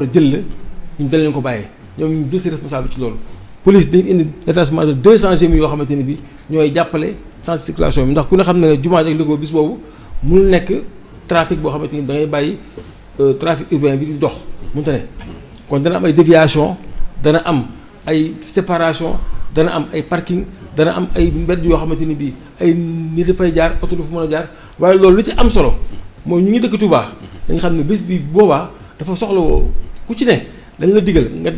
jël la ñu dal leen ko bàyyee ñoom ñu jël si responsable ci loolu police dañu indi détachement de 200 gémi yoo xamante ne bi ñooy jàppale sans circulation bi ndax ku ne xam ne jumaa ak Louga bis boobu mënul nekk trafic boo xamante ni da ngay bàyyi trafic urbain bi di dox mënta ne kon dana am ay déviation dana am ay séparation dana am ay parking dana am ay mbedd yoo xamante ni bii ay nit dafay jaar oto du fu mën a jaar waaye loolu li ci am solo mooy ñu ngi dëkk Touba dañu xam ne bis bi boobaa dafa soxla woo ku ci ne dañ la digal nga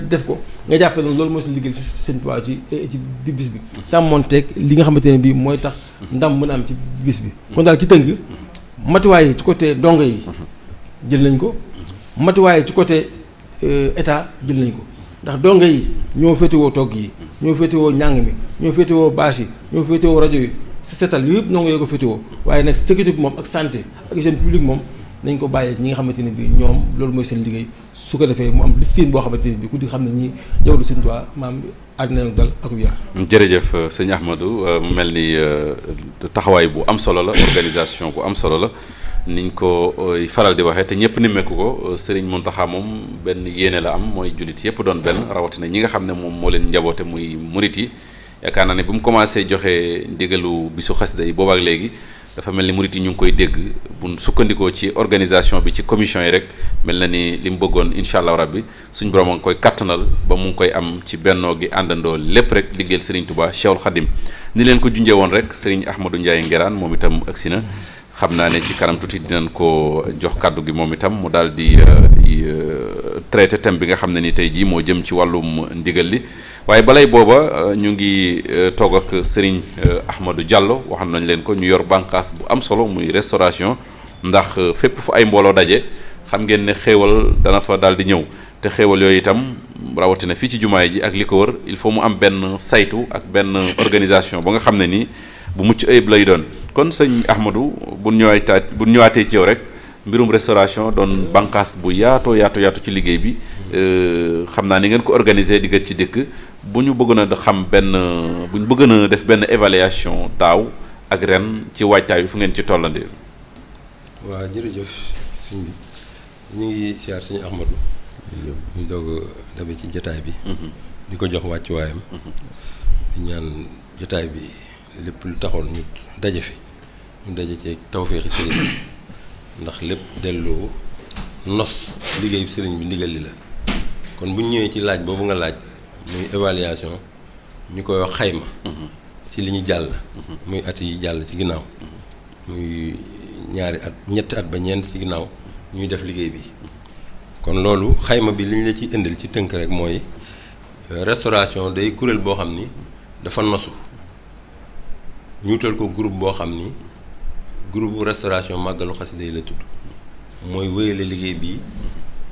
def ko nga jàppe na loolu mooy suñu digal si seen Touba ci bis bi sàmmonteeg li nga xamante ne bii mooy tax ndam mën a am ci bis bi kon daal ci tënk matuwaay yi ci côté ndongo yi jël nañ ko matuwaay yi ci côté état jël nañ ko ndax ndongo yi ñoo féetewoo togg yi ñoo féetewoo njàng mi ñoo féetewoo bâche yi ñoo féetewoo rajo yi setal yooyu yëpp ndongo yoo ko féetewoo waaye nag sécurité bi moom ak santé ak hygiène publique moom nañ ko bàyyee ñi nga xamante ne bii ñoom loolu mooy seen liggéey su ko defee mu am discipline boo xamante ne bii ku di xam ne ñii jawlu Sëñ Tuubaa maam àddina dal ak yar. jërëjëf sëñ Ahmadou mu mel ni taxawaay bu am solo la organisation bu am solo la niñ ko faral di waxee te ñëpp ni mekku ko Serigne Mountakha moom benn yéene la am mooy jullit yëpp doon benn rawatina ñi nga xam ne moom moo leen njaboote muy murit yi yaakaar naa ne bu mu commencé joxe ndigalu bisu xasida yi boobaak léegi. dafa mel ni murit yi ñu ngi koy dégg bu sukkandikoo ci organisation bi ci commission yi rek mel na ni li mu bëggoon incha allah rabbi suñ borom a ngi koy kattanal ba mu ngi koy am ci bennoo gi àndandoo lépp rek liggéeyal Serigne Touba Cheikhul Khadim ni leen ko junjee woon rek Serigne Ahmadou Ndiaye Nguerane moom itam agsi na xam naa ne ci kanam tuuti dinañ ko jox kàddu gi moom itam mu daal di traité thème bi nga xam ne ni tey jii moo jëm ci wàllum ndigal li waaye balay booba ñu ngi toog ak Serigne Ahmadou Diallo waxoon nañ leen ko ñu yor bànqaas bu am solo muy restauration ndax fépp fu ay mbooloo daje xam ngeen ne xéewal dana fa daal di ñëw te xéewal yooyu itam rawatina fii ci jumaay ji ak li ko wër il faut mu am benn saytu ak benn organisation ba nga xam ne nii bu mucc ayib lay doon kon sëñ Ahmadou bu ñëwaatee ci yow rek mbirum restauration doon bànqaas bu yaatu ci liggéey bi xam naa ni ngeen ko organiser di ci dëkk bu ñu bëggoon a xam bu ñu bëggoon a def benn évaluation daaw ak ren ci waajtaay bi fu ngeen ci tollandee. waaw jërëjëf sëñ bi ñu ngi siyaar sëñ Ahmadou ñu doog dabe ci jataay bi di ko jox wàccuwaayam di ñaan jataay bi lépp lu taxoon ñu daje fi ñu daje ci tawféexi sëriñ bi ndax lépp delloo nos liggéey bi sëriñ bi ndigal li la kon bu ñu ñëwee ci laaj boobu nga laaj muy évaluation ñu koy wax xayma ci li ñu jàll muy at yi jàll ci ginnaaw muy ñetti at ba ñeent ci ginnaaw ñuy def liggéey bi kon loolu xayma bi li ñu la ci indil ci tënk rek mooy restauration day kuréel boo xam ni dafa nosu ñu wutal ko groupe boo xam ni groupe restauration màggalu xasida yi la tudd mooy wéyale liggéey bi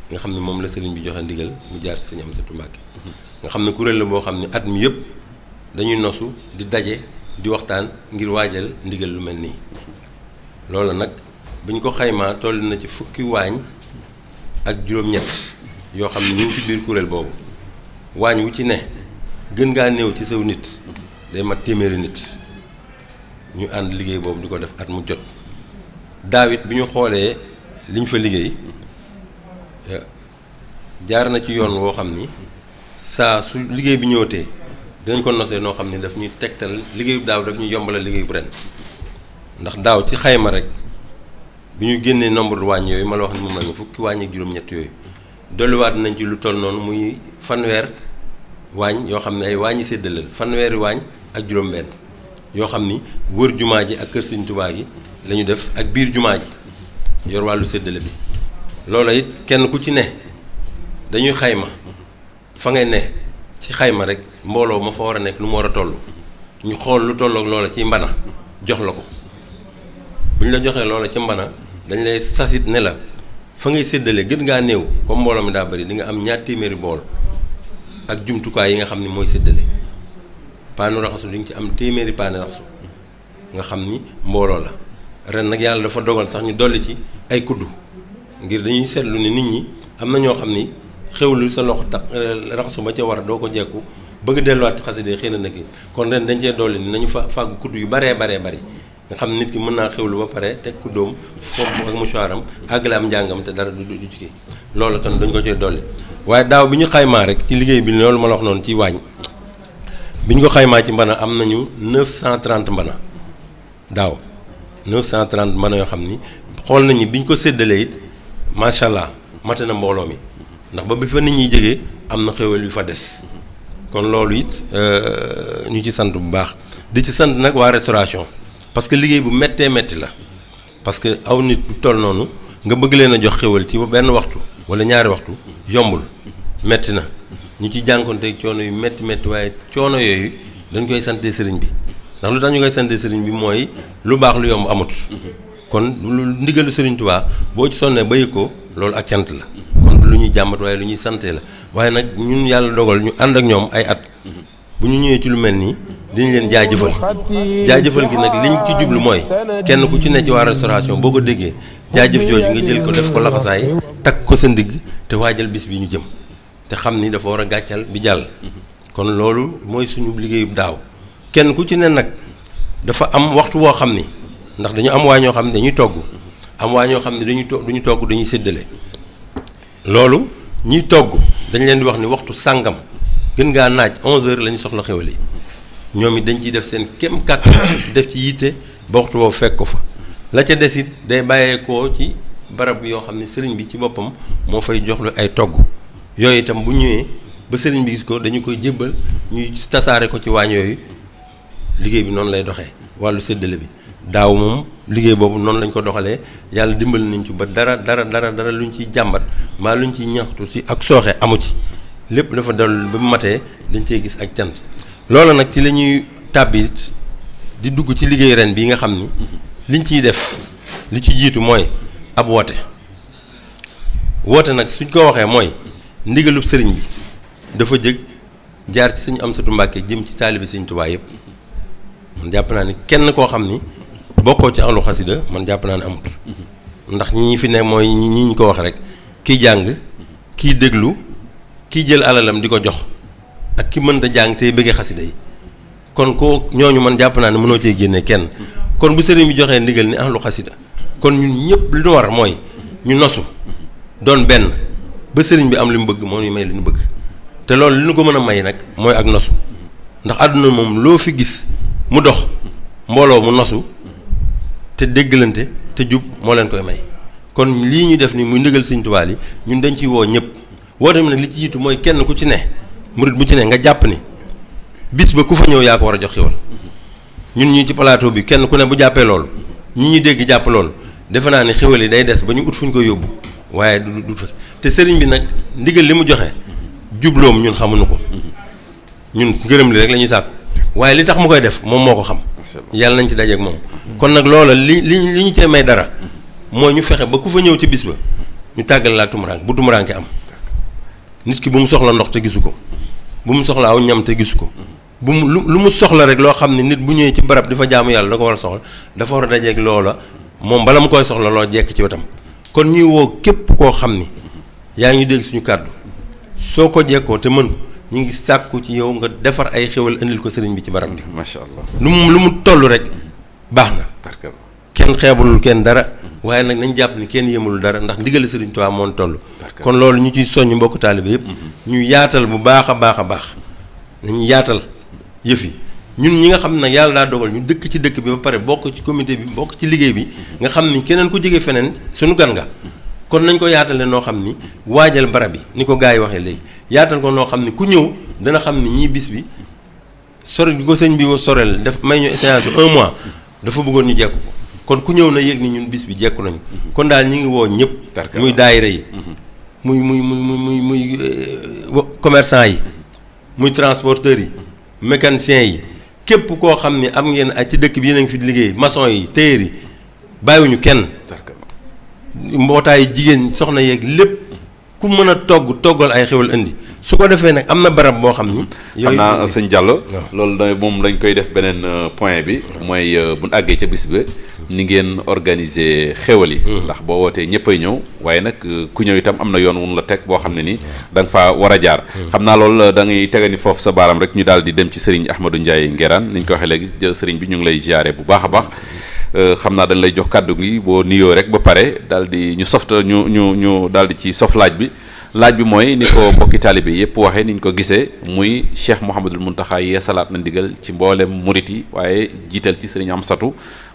nga xam ne moom la sëriñ bi joxe ndigal mu jaar ci sëñ Amsatu Mbàkke nga xam ne kuréel la boo xam ne at mi yëpp dañuy nosu di daje di waxtaan ngir waajal ndigal lu mel nii loolu nag buñ ko xaymaa toll na ci fukki waañ ak juróom-ñett yoo xam ne ñu ngi ci biir kuréel boobu waañ wu ci ne gën ngaa néew ci saw nit day mat téeméeri nit ñu ànd liggéey boobu di ko def at mu jot daawit bi ñu xoolee li ñu fa liggéey jaar na ci yoon woo xam ni saa su liggéey bi ñëwatee dinañ ko nosee noo xam ni daf ñuy tegtal liggéeyu daaw daf ñuy yombalal liggéeyu ren ndax daaw ci xayma rek bi ñu génnee nombre de waañ yooyu ma la wax ni moom lañu fukki waañ ak juróom-ñett yooyu dolliwaat nañ ci lu toll noonu muy fanweer waañ yoo xam ne ay waañi séddalal fanweeri waañ ak juróom-benn yoo xam ni wër jumaa ji ak kër Sëñ Tuubaa gi la ñu def ak biir jumaa ji yor wàllu séddale bi loola it kenn ku ci ne dañuy xayma fa ngay ne ci xayma rek mbooloo ma fa war a nekk lu mu war a toll ñu xool lu tollook loola ci mbana jox la ko bu ñu la joxee loola ci mbana dañ lay sasit ne la fa ngay séddale gën ngaa néew comme mbooloo mi daa bari di nga am ñaar téeméeri bool ak jumtukaay yi nga xam ni mooy séddale paanu raxasu di nga ci am téeméeri paanu raxasu nga xam ni mbooloo la ren nag yàlla dafa dogal sax ñu dolli ci ay kuddu ngir dañuy seetlu ni nit ñi am na ñoo xam ni xewlu sa loxo tax raxasu ba ca war a doo ko jekku bëgg delluwaat ci xasida xëy na nag kon ren dañ cee dolli ni nañu fàggu kuddu yu baree bari nga xam ne nit ki mën naa xewlu ba pare teg ku dóom fomp ak mouchoiram àggale am njàngam te dara du ci loolu kan dañ ko cee dolli. waaye daaw bi ñu xaymaa rek ci liggéey bi loolu ma la wax noonu ci waañ bi ñu ko xaymaa ci mbana am nañu 930 mbana daaw 930 mbana yoo xam ni xool nañu bi ñu ko séddalee it macha allah mate na mbooloo mi ndax ba bi fa nit ñi jógee am na xéwal yu fa des kon loolu it ñu ci sant bu baax di ci sant nag waa restauration parce que liggéey bu méttee métti la parce que aw nit bu toll noonu nga bëgg leen a jox xéwal ci benn waxtu wala ñaari waxtu yombul métti na ñu ci jànkonte coono yu métti métti waaye coono yooyu dañ koy sante sëriñ bi ndax lu tax ñu koy sante sëriñ bi mooy lu baax lu yomb amut kon lu ndigalu sëriñ Tuubaa boo ci sonnee ba yëg ko loolu ak cant la kon lu ñuy jàmbat waaye lu ñuy sante la waaye nag ñun yàlla dogal ñu ànd ak ñoom ay at bu ñu ñëwee ci lu mel nii dañu leen jaajëfal gi nag liñ ci jublu mooy kenn ku ci ne ci waa restauration boo ko déggee jaajëf jooju nga jël ko def ko laxasaay takk ko sa ndigg te waajal bis bi ñu jëm te xam ni dafa war a gàccal bi jàll kon loolu mooy suñu liggéeyub daaw kenn ku ci ne nag dafa am waxtu woo xam ni ndax dañu am waa ñoo xam ne dañuy togg am waa ñoo xam ne duñu togg dañuy séddale loolu ñiy togg dañ leen di wax ni waxtu sàngam gën ngaa naaj 11h la ñu soxla xewal yi ñoom it dañ ciy def seen kem kàttan def ci yitte ba waxtu woo fekk ko fa la ca des it day bàyyeekoo ci barab yoo xam ne sëriñ bi ci boppam moo fay jox lu ay togg yooyu itam bu ñëwee ba sëriñ bi gis ko dañu koy jébbal ñuy tasaare ko ci waañ yooyu liggéey bi noonu lay doxee wàllu séddale bi daaw moom liggéey boobu noonu lañ ko doxalee yàlla dimbali nañ ci ba dara luñ ciy jàmbat maa luñ ciy ñaxtu ci ak sooxe amu ci lépp dafa dal ba mu matee dañ cee gis ak cant loolu nag ci la ñuy tàbbi di dugg ci liggéey ren bi nga xam ni liñ ciy def li ci jiitu mooy ab woote nag suñ ko waxee mooy ndigalub sëriñ bi dafa jëg jaar ci sëñ Amsatu Mbàkke jëm ci taalibi sëñ Tuubaa yëpp man jàpp naa ni kenn koo xam ni bokkoo ci ahlu xasida man jàpp naa ne amut ndax ñi fi ne mooy ñi ñu ko wax rek kiy jàng kiy déglu kiy jël alalam di ko jox ak ki mënta jàng tey bëggee xasida yi kon koo ñooñu man jàpp naa ne mënoo cee génne kenn kon bu sëriñ bi joxee ndigal ni ahlu xasida kon ñun ñëpp li ñu war mooy ñu nosu doon benn ba sëriñ bi am li mu bëgg moo ñu may li ñu bëgg te loolu li ñu ko mën a may nag mooy ak nosu ndax àdduna moom loo fi gis mu dox mbooloo mu nosu te déggalante te jub moo leen koy may kon lii ñu def ni muy ndigal Sëriñ Tuubaa yi ñun dañ ciy woo ñëpp woo tamit nag li ci jiitu mooy kenn ku ci ne murit bu ci ne nga jàpp ni bis ba ku fa ñëw yaa ko war a jox xéwal ñun ñi ci plateau bi kenn ku ne bu jàppee loolu ñi ñu dégg jàpp loolu defe naa ne xéwal yi day des ba ñu ut fu ñu koy yóbbu waaye du fa te sëriñ bi nag ndigal li mu joxe jubloom ñun xamuñu ko ñun ngërëm li rek la ñuy sàkku waaye li tax mu koy def moom moo ko xam yàlla nañ ci dajeek moom kon nag loola li ñu cee may dara mooy ñu fexe ba ku fa ñëw ci bis ba ñu tàggal la ak tumuraanke bu tumuraanke am nit ki bu mu soxla ndox te gisu ko bu mu soxla aw ñam te gisu ko bu mu lu mu soxla rek loo xam ne nit bu ñëwee ci barab di fa jaamu yàlla da ko war a soxla dafa war a dajeek loola moom bala mu koy soxla loo jekk ci wetam kon ñuy woo képp koo xam ni yaa ngi dégg suñu kàddu soo ko jekkoo te mën ko ñu ngi sàkku ci yow nga defar ay xéwal indil ko sëriñ bi ci barab bi. macha allah lu mu toll rek baax na. kenn xeebulul kenn dara. waaye nag nañ jàpp ni kenn yëmalul dara ndax ndigal sëriñ Tuubaa moo toll. kon loolu ñu ciy soññ mbokku taalibe yëpp. ñu yaatal bu baax a baax nañu yaatal yëf yi ñun ñi nga xam ne nag yàlla daa dogal ñu dëkk ci dëkk bi ba pare bokk ci comité bi bokk ci liggéey bi nga xam ni keneen ku jóge feneen suñu gan nga. kon nañ ko yaatale noo xam ni waajal barab yi ni ko gars yi waxee léegi yaatal ko noo xam ni ku ñëw dana xam ni ñii bis bi sore gi ko sëñ bi sorel def may ñu séance 1 mois dafa bëggoon ñu jekku ko kon ku ñëw na yëg ni ñun bis bi jekku nañu kon daal ñu ngi woo ñëpp muy daayira yi muy commerçant yi muy transporteurs yi mécaniciens yi képp koo xam ni am ngeen ay ci dëkk bi yéen a ngi fi liggéey maçon yi tailleur yi bàyyiwuñu kenn mbootaayu jigéen soxna yeeg lépp ku mën a toggal ay xewal indi su ko defee nag am na barab boo xam ni. yooyu xam naa sëñ Diallo. loolu da moom lañ koy def beneen point bi. mooy bu ñu àggee ca bis ba ni ngeen organiser xewal yi. ndax boo wootee ñëppay ñëw waaye nag ku ñëw itam am na yoon wu la teg boo xam ne ni da nga faa war a jaar. xam naa loolu da ngay tegani foofu sa baaram rek ñu daal di dem ci Serigne Ahmadou Ndiaye Nguérane ni ñu ko waxee léegi sëriñ bi ñu ngi lay ziare bu baax a baax. xam naa dañ lay jox kàddu gi boo nuyoo rek ba pare daal di ñu softa ñu daal di ci sof laaj bi mooy ni ko mbokki taalibe yëpp waxee ni ñu ko gisee muy Cheikh Mouhamadul Mountakha yeesalaat na ndigal ci mboolem murit yi waaye jiital ci sëriñ Amsatu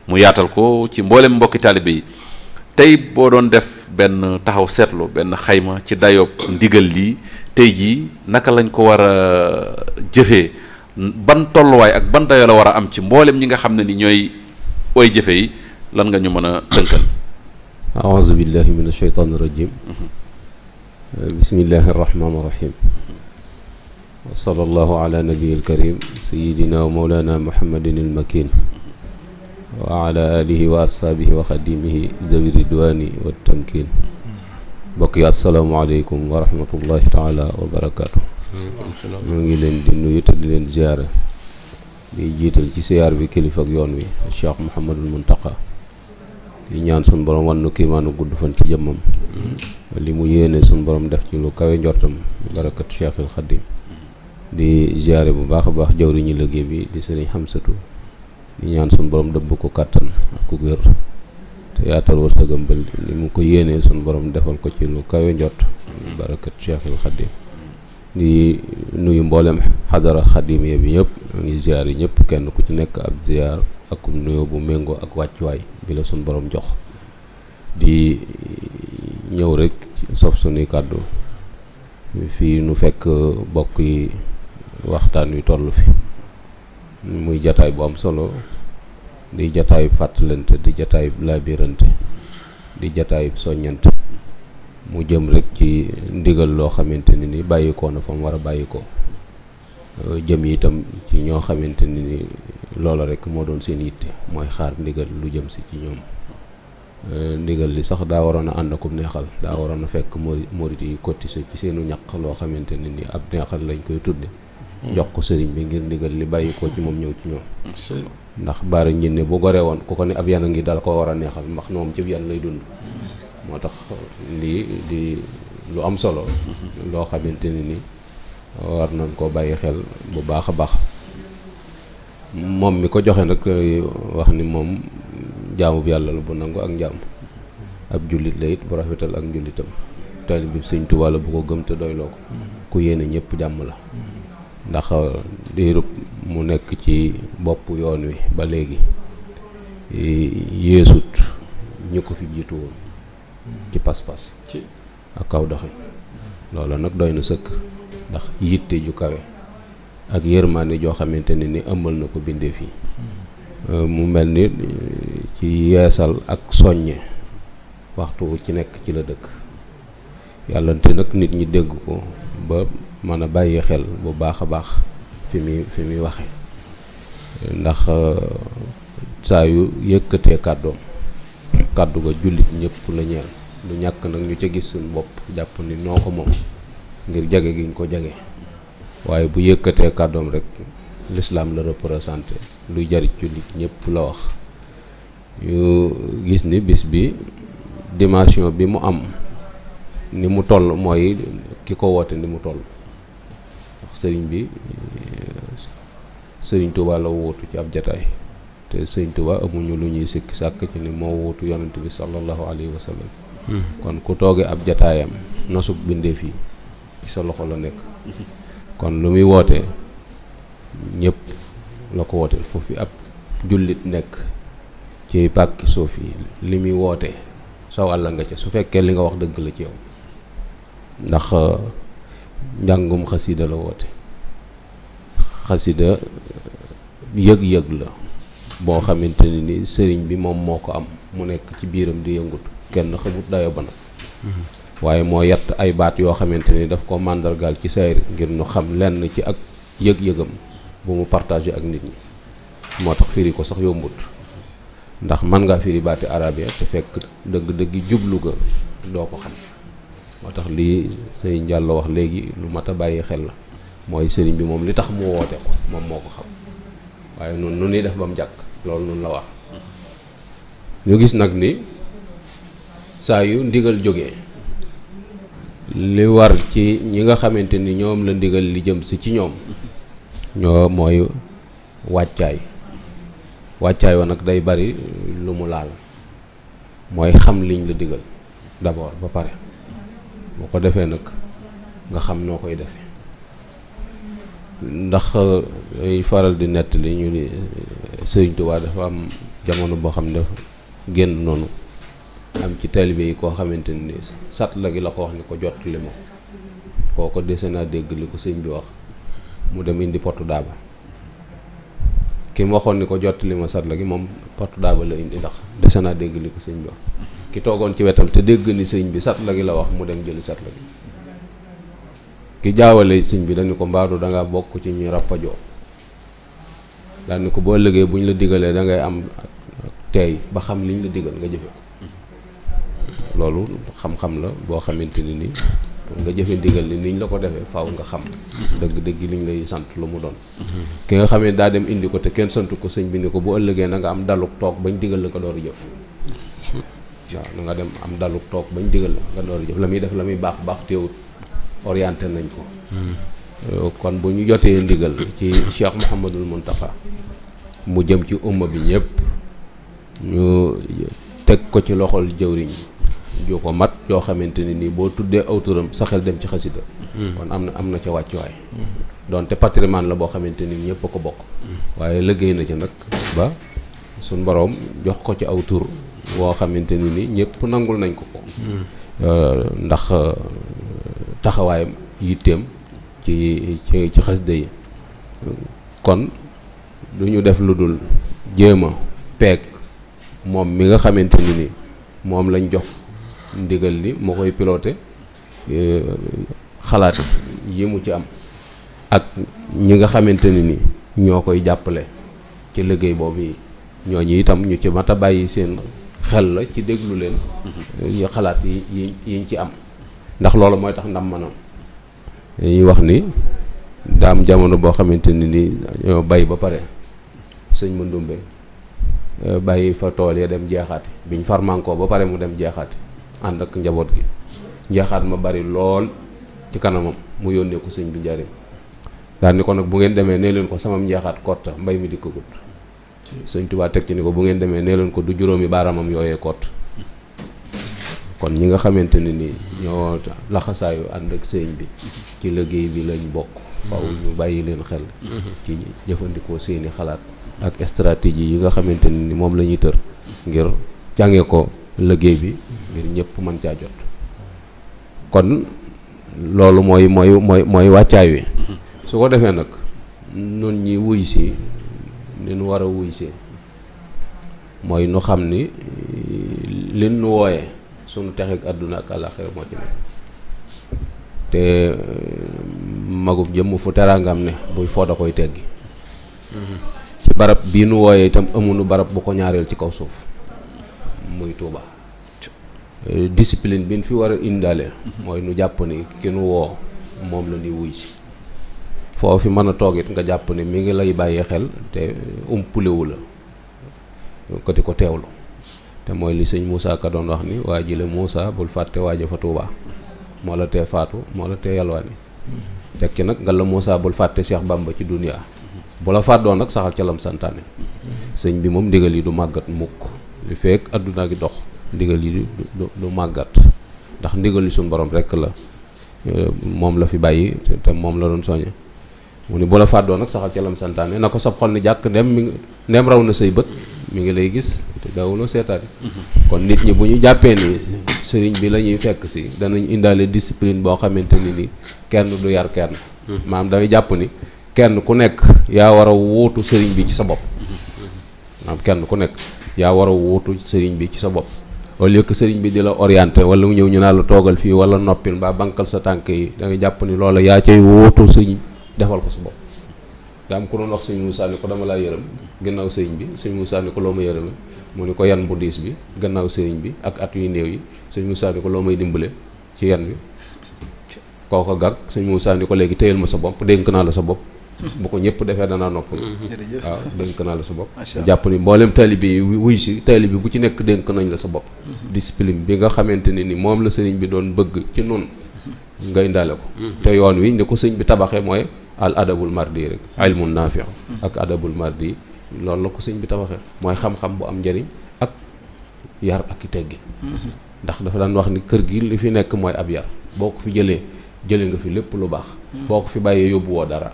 mu yaatal ko ci mboolem mbokki taalibe yi tey boo doon def benn taxaw seetlu benn xayma ci dayoob ndigal lii tey jii naka lañ ko war a jëfee ban tolluwaay ak ban dayoo la war a am ci mboolem ñi nga xam ne ni ñooy way jëfe yi lan nga ñu mën a tënkal. aouzu billahi min ashaytaani rajim. bismillahi arrahmani irrahim. wa sallallahu ala nabiyil karim sayidina wa mawlana muhammadin ilmakin wa ala alihi wa ashaabihi wa xadimihi zawi ridwani wa tamkin. mbokk yi asalaamaaleykum wa rahmatullahi taala wa barakaatu. ñu ngi leen di nuyu te di leen ziyaara di jiital ci siyaar bi kilifa ak yoon wi Cheikh Mouhamadul Mountakha di ñaan suñ borom wan nu kiimaanu gudd fan ci jëmmam li mu yéene suñ borom def ci lu kawe njortam barakat Cheikhul Khadim di ziyaare bu baax a baax jawriñu liggéey bi di sëriñ Xamsatu di ñaan suñ borom dëbb ko kàttan ak ku wér te yaatal wërsëgam ba li mu ko yéenee suñ borom defal ko ci lu kawe njort barakat Cheikhul Khadim di nuyu mboolem xadara xadimiya bi ñëpp ngi ziyaar yi ñëpp kenn ku ci nekk ab ziyaar ak nuyoo bu méngoo ak wàccuwaay bi la suñ borom jox di ñëw rek sof sunuy kàddu fii nu fekk bokk yi waxtaan wi toll fi muy jataay bu am solo di jataayub fàttalante di jataayub laabirante di jataayub soññante mu jëm rek ci ndigal loo xamante ni bàyyikoo na fa mu war a bàyyikoo jëm itam ci ñoo xamante ni loola rek moo doon seen yitte mooy xaar ndigal lu jëm si ci ñoom ndigal li sax daa waroon a ànd akum neexal daa waroon a fekk murit yi cotiser ci seenu ñaq loo xamante ni ab neexal lañ koy tudde jox ko sëriñ bi ngir ndigal li bàyyikoo ci moom ñëw ci ñoom ndax baara njinne bu gore woon ku ko ne ab yan a ngi dal ko war a neexal ndax moom ci yan lay dund moo tax lii di lu am solo loo xamante ni war nañ koo bàyyi xel bu baax a baax moom mi ko joxe nag wax ni moom jaamu bi yàlla la bu nangu ak njaam ab jullit la it bu rafetal ak njullitam taalibe bi Sëñ Tuubaa la bu ko gëm te doyloo ko ku yéene ñëpp jàmm la ndax diirub mu nekk ci bopp yoon wi ba léegi yeesut ñu ko fi jiitu woon ci pas-pas ak kaw doxin loola nag doy na sëkk ndax yitte ju kawe ak yërmaande joo xamante ni ëmbal na ko bindee fii mu mel ni ci yeesal ak soññe waxtu ci nekk ci la dëkk yàllante nag nit ñi dégg ko ba mën a bàyyi xel bu baax a baax fi muy waxe ndax saa yu yëkkatee kàddoom kàddu ga jullit ñëpp la ñeel du ñàkk nag ñu ca gis suñu bopp jàpp ni noo ko moom ngir jage giñ ko jage waaye bu yëkkatee kàddoom rek l'islam la représenté luy jariñ jullit ñëpp la wax ñu gis ni bis bi dimension bi mu am ni mu toll mooy ki ko woote ni mu toll ndax sëriñ bi sëriñ Tuubaa la wóotu ci ab jataay te sëriñ Tuubaa amuñu lu ñuy sikki sàkk ci ni moo wóotu yonent bi sallallahu alayhi wa sallam kon ku tooge ab jataayam nosub bindeef yi ci sa loxo la nekk kon lu muy woote ñëpp la ko wooteel foofu ab jullit nekk ci pàkki suuf yi li muy woote sa wàll nga ca su fekkee li nga wax dëgg la ci yow ndax njàngum xasida la woote xasida yëg-yëg la boo xamante ni sëriñ bi moom moo ko am mu nekk ci biiram di yëngut kenn xamut dayo ba nag waaye moo yett ay baat yoo xamante ni daf ko màndargaal ci sayr ngir ñu xam lenn ci ak yëg-yëgam bu mu partagé ak nit ñi moo tax firi ko sax yombut ndax mën ngaa firi baati arabe te fekk dëgg-dëggi jublu ga doo ko xam moo tax lii sëriñ Diallo wax léegi lu mat a bàyyi xel la mooy sëriñ bi moom li tax mu woote ko moom moo ko xam waaye noonu nu ñuy def ba mu jàkk loolu noonu la wax ñu gis nag ni saa yu ndigal jógee li war ci ñi nga xamante ni ñoom la ndigal li jëm si ci ñoom ñoo mooy wàccaay wàccaay wa nag day bari lu mu laal mooy xam liñ la digal d'abord ba pare boo ko defee nag nga xam noo koy defee ndax ay faral di nettali ñu ni Sëriñ Tuubaa dafa am jamono boo xam ne dafa génn noonu am ci taalibe yi koo xamante ni sat la gi la ko wax ni ko jot li ma kooko dese naa dégg li ko sëñ bi wax mu dem indi potu daaba ki mu waxoon ni ko jot li ma sat la gi moom potu daaba la indi ndax dese naa dégg li ko sëñ bi wax ki toogoon ci wetam te dégg ni sëñ bi sat la gi la wax mu dem jëli sat la gi ki jaawale sëñ bi dañu ko mbaadu danga bokk ci ñi rappajoo daal ni ko boo ëllëgee bu ñu la digalee da ngay am teey ba xam liñ la digal nga jëfe ko loolu xam-xam la boo xamante ni nii nga jëfe ndigal ni niñ la ko defee faaw nga xam dëgg-dëgg liñ lay sant lu mu doon ki nga xamee daa dem indi ko te kenn santu ko sëñ bi ni ko bu ëllëgee na nga am daluk toog bañ digal la nga door a jëf waaw na nga dem am daluk toog bañ digal la nga door a jëf la muy def la muy baax baax teewut orienté nañ ko kon bu ñu jotee ndigal ci Cheikh Mouhamadul Mountakha mu jëm ci umma bi ñëpp ñu teg ko ci loxol jëwriñ ju ko mat yoo xamante ni nii boo tuddee aw turam sa xel dem ci xasida kon am na ca wàccuwaay donte patrimoine la boo xamante ni ñëpp a ko bokk waaye liggéey na ci nag ba suñ boroom jox ko ci aw tur woo xamante ni nii ñëpp nangul nañ ko ko ndax taxawaayam yitteem ci xasida yi kon du ñu def lu dul jéem a peeg moom mi nga xamante ni ni moom lañ jox ndigal li moo koy piloté xalaat yi mu ci am ak ñi nga xamante ni ñoo koy jàppale ci liggéey boobu yi ñooñu itam ñu ci mat a bàyyi seen xel la ci déglu leen xalaat yiñ ci am ndax loolu mooy tax ndam manam dañuy wax ni daa am jamono boo xamante ni ñoo bay ba pare sëñ Mandumbe bàyyi fa tool ya dem jeexaati biñ farmankoo ba pare mu dem jeexaati ànd ak njaboot gi jeexaat ma bari lool ci kanamam mu yónnee ko sëñ bi njariñ daal ni ko nag bu ngeen demee nee leen ko samam njeexaat kotta mbay mi dikkagut sëñ Tuubaa teg ci ni ko bu ngeen demee nee leen ko du juróomi baaramam yooyee kott kon ñi nga xamante ne ni ñoo laxasaayu ànd ak sëñ bi ci liggéey bi lañ bokk faaw ñu bàyyi leen xel ci jëfandikoo seeni xalaat ak stratégie yi nga xamante ne ni moom la ñuy tër ngir jànge ko liggéey bi ngir ñëpp mën caa jot kon loolu mooy wàccaay wi su ko defee nag nun ñi wuy si ni nu war a wuy si mooy nu xam ni lin nu wooyee sunu texeeg àdduna ak àllaaxira moo ci nekk te magum jëmm fu teraangam ne buy fooda koy teggi ci barab bii nu wooyee itam amunu barab bu ko ñaareel ci kaw suuf muy Tuuba discipline bi ñu fi war a indaale mooy nu jàpp ni ki nu woo moom la ñuy wuy si foofu mën a toog it nga jàpp ni mi ngi lay bàyyi xel te umpulewu la ko di ko teewlu te mooy li sëñ Moussa Ka doon wax ni waa ji la Moussa bul fàtte waaja fa Tuuba moo la tee faatu moo la tee yalwaani tekki nag nga la Moussa bul fàtte Cheikh Bamba ci dunya bu la fàddoo nag saxal ca lam santaane sëñ bi moom ndigal yi du màggat mukk li fekk adduna gi dox ndigal yi du màggat ndax ndigal yi suñ borom rekk la moom la fi bàyyi te moom la doon soññe mu ni bu la fàddoo nag saxal ca lam santaane na ko sab xol ni jàkk ndem raw na say bët mi ngi lay gis te daawuloo seetaani kon nit ñi bu ñu jàppee ni sëriñ bi la ñuy fekk si danañ indaale discipline boo xamante ni kenn du yar kenn maanaam damay jàpp ni kenn ku nekk yaa war a wuutu sëriñ bi ci sa bopp maanaam kenn ku nekk yaa war a wuutu sëriñ bi ci sa bopp au lieu que sëriñ bi di la orienté wala mu ñëw ñu naa la toogal fii wala noppil mbaa bankal sa tànk yi da nga jàpp ni loola yaa cay wuutu sëriñ defal ko sa bopp daa am ku doon wax sëñ Moussa ni ko dama laa yërëm gannaaw sëriñ bi sëñ Moussa ni ko loo ma yërëme mu ni ko yan bu diis bi gannaaw sëriñ bi ak at yu néew yi sëñ Moussa ni ko loo may dimbale ci yan bi kooko gag sëñ Moussa ni ko léegi téyel ma sa bopp dénk naa la sa bopp bu ko ñëpp defee danaa noppal waaw dénk naa la sa bopp jàpp ni mboolem taalibe yi wuy si taalibe bu ci nekk dénk nañ la sa bopp discipline bi nga xamante ni moom la sëriñ bi doon bëgg ci nun nga indaale ko te yoon wi ni ko sëñ bi tabaxee mooy al adabul mardi rek ilmun naafi ak adabul mardi loolu la ko sëñ bi tabaxee mooy xam-xam bu am njëriñ ak yar ak i teggi ndax dafa daan wax ni kër gi li fi nekk mooy ab yar boo ko fi jëlee nga fi lépp lu baax boo ko fi bàyyee yóbbu woo dara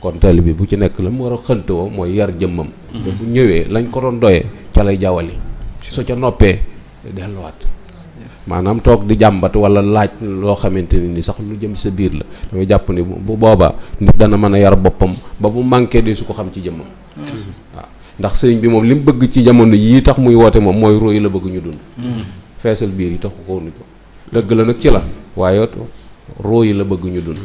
kon taalibe bi bu ci nekk la mu war a xënt woo mooy yar jëmmam te bu ñëwee lañ ko doon doyee ca lay jawali su ca noppee delluwaat maanaam toog di jàmbat wala laaj loo xamante ni sax lu jëm sa biir la damay jàpp ni bu boobaa nit dana mën a yar boppam ba bu manqué de su ko xam ci jëmmam waaw ndax sëriñ bi moom li mu bëgg ci jamono yii tax muy woote moom mooy roo yi la bëgg ñu dund feesal biir yi taxu ko ni ko dëgg la nag ci la waaye roo yi la bëgg ñu dund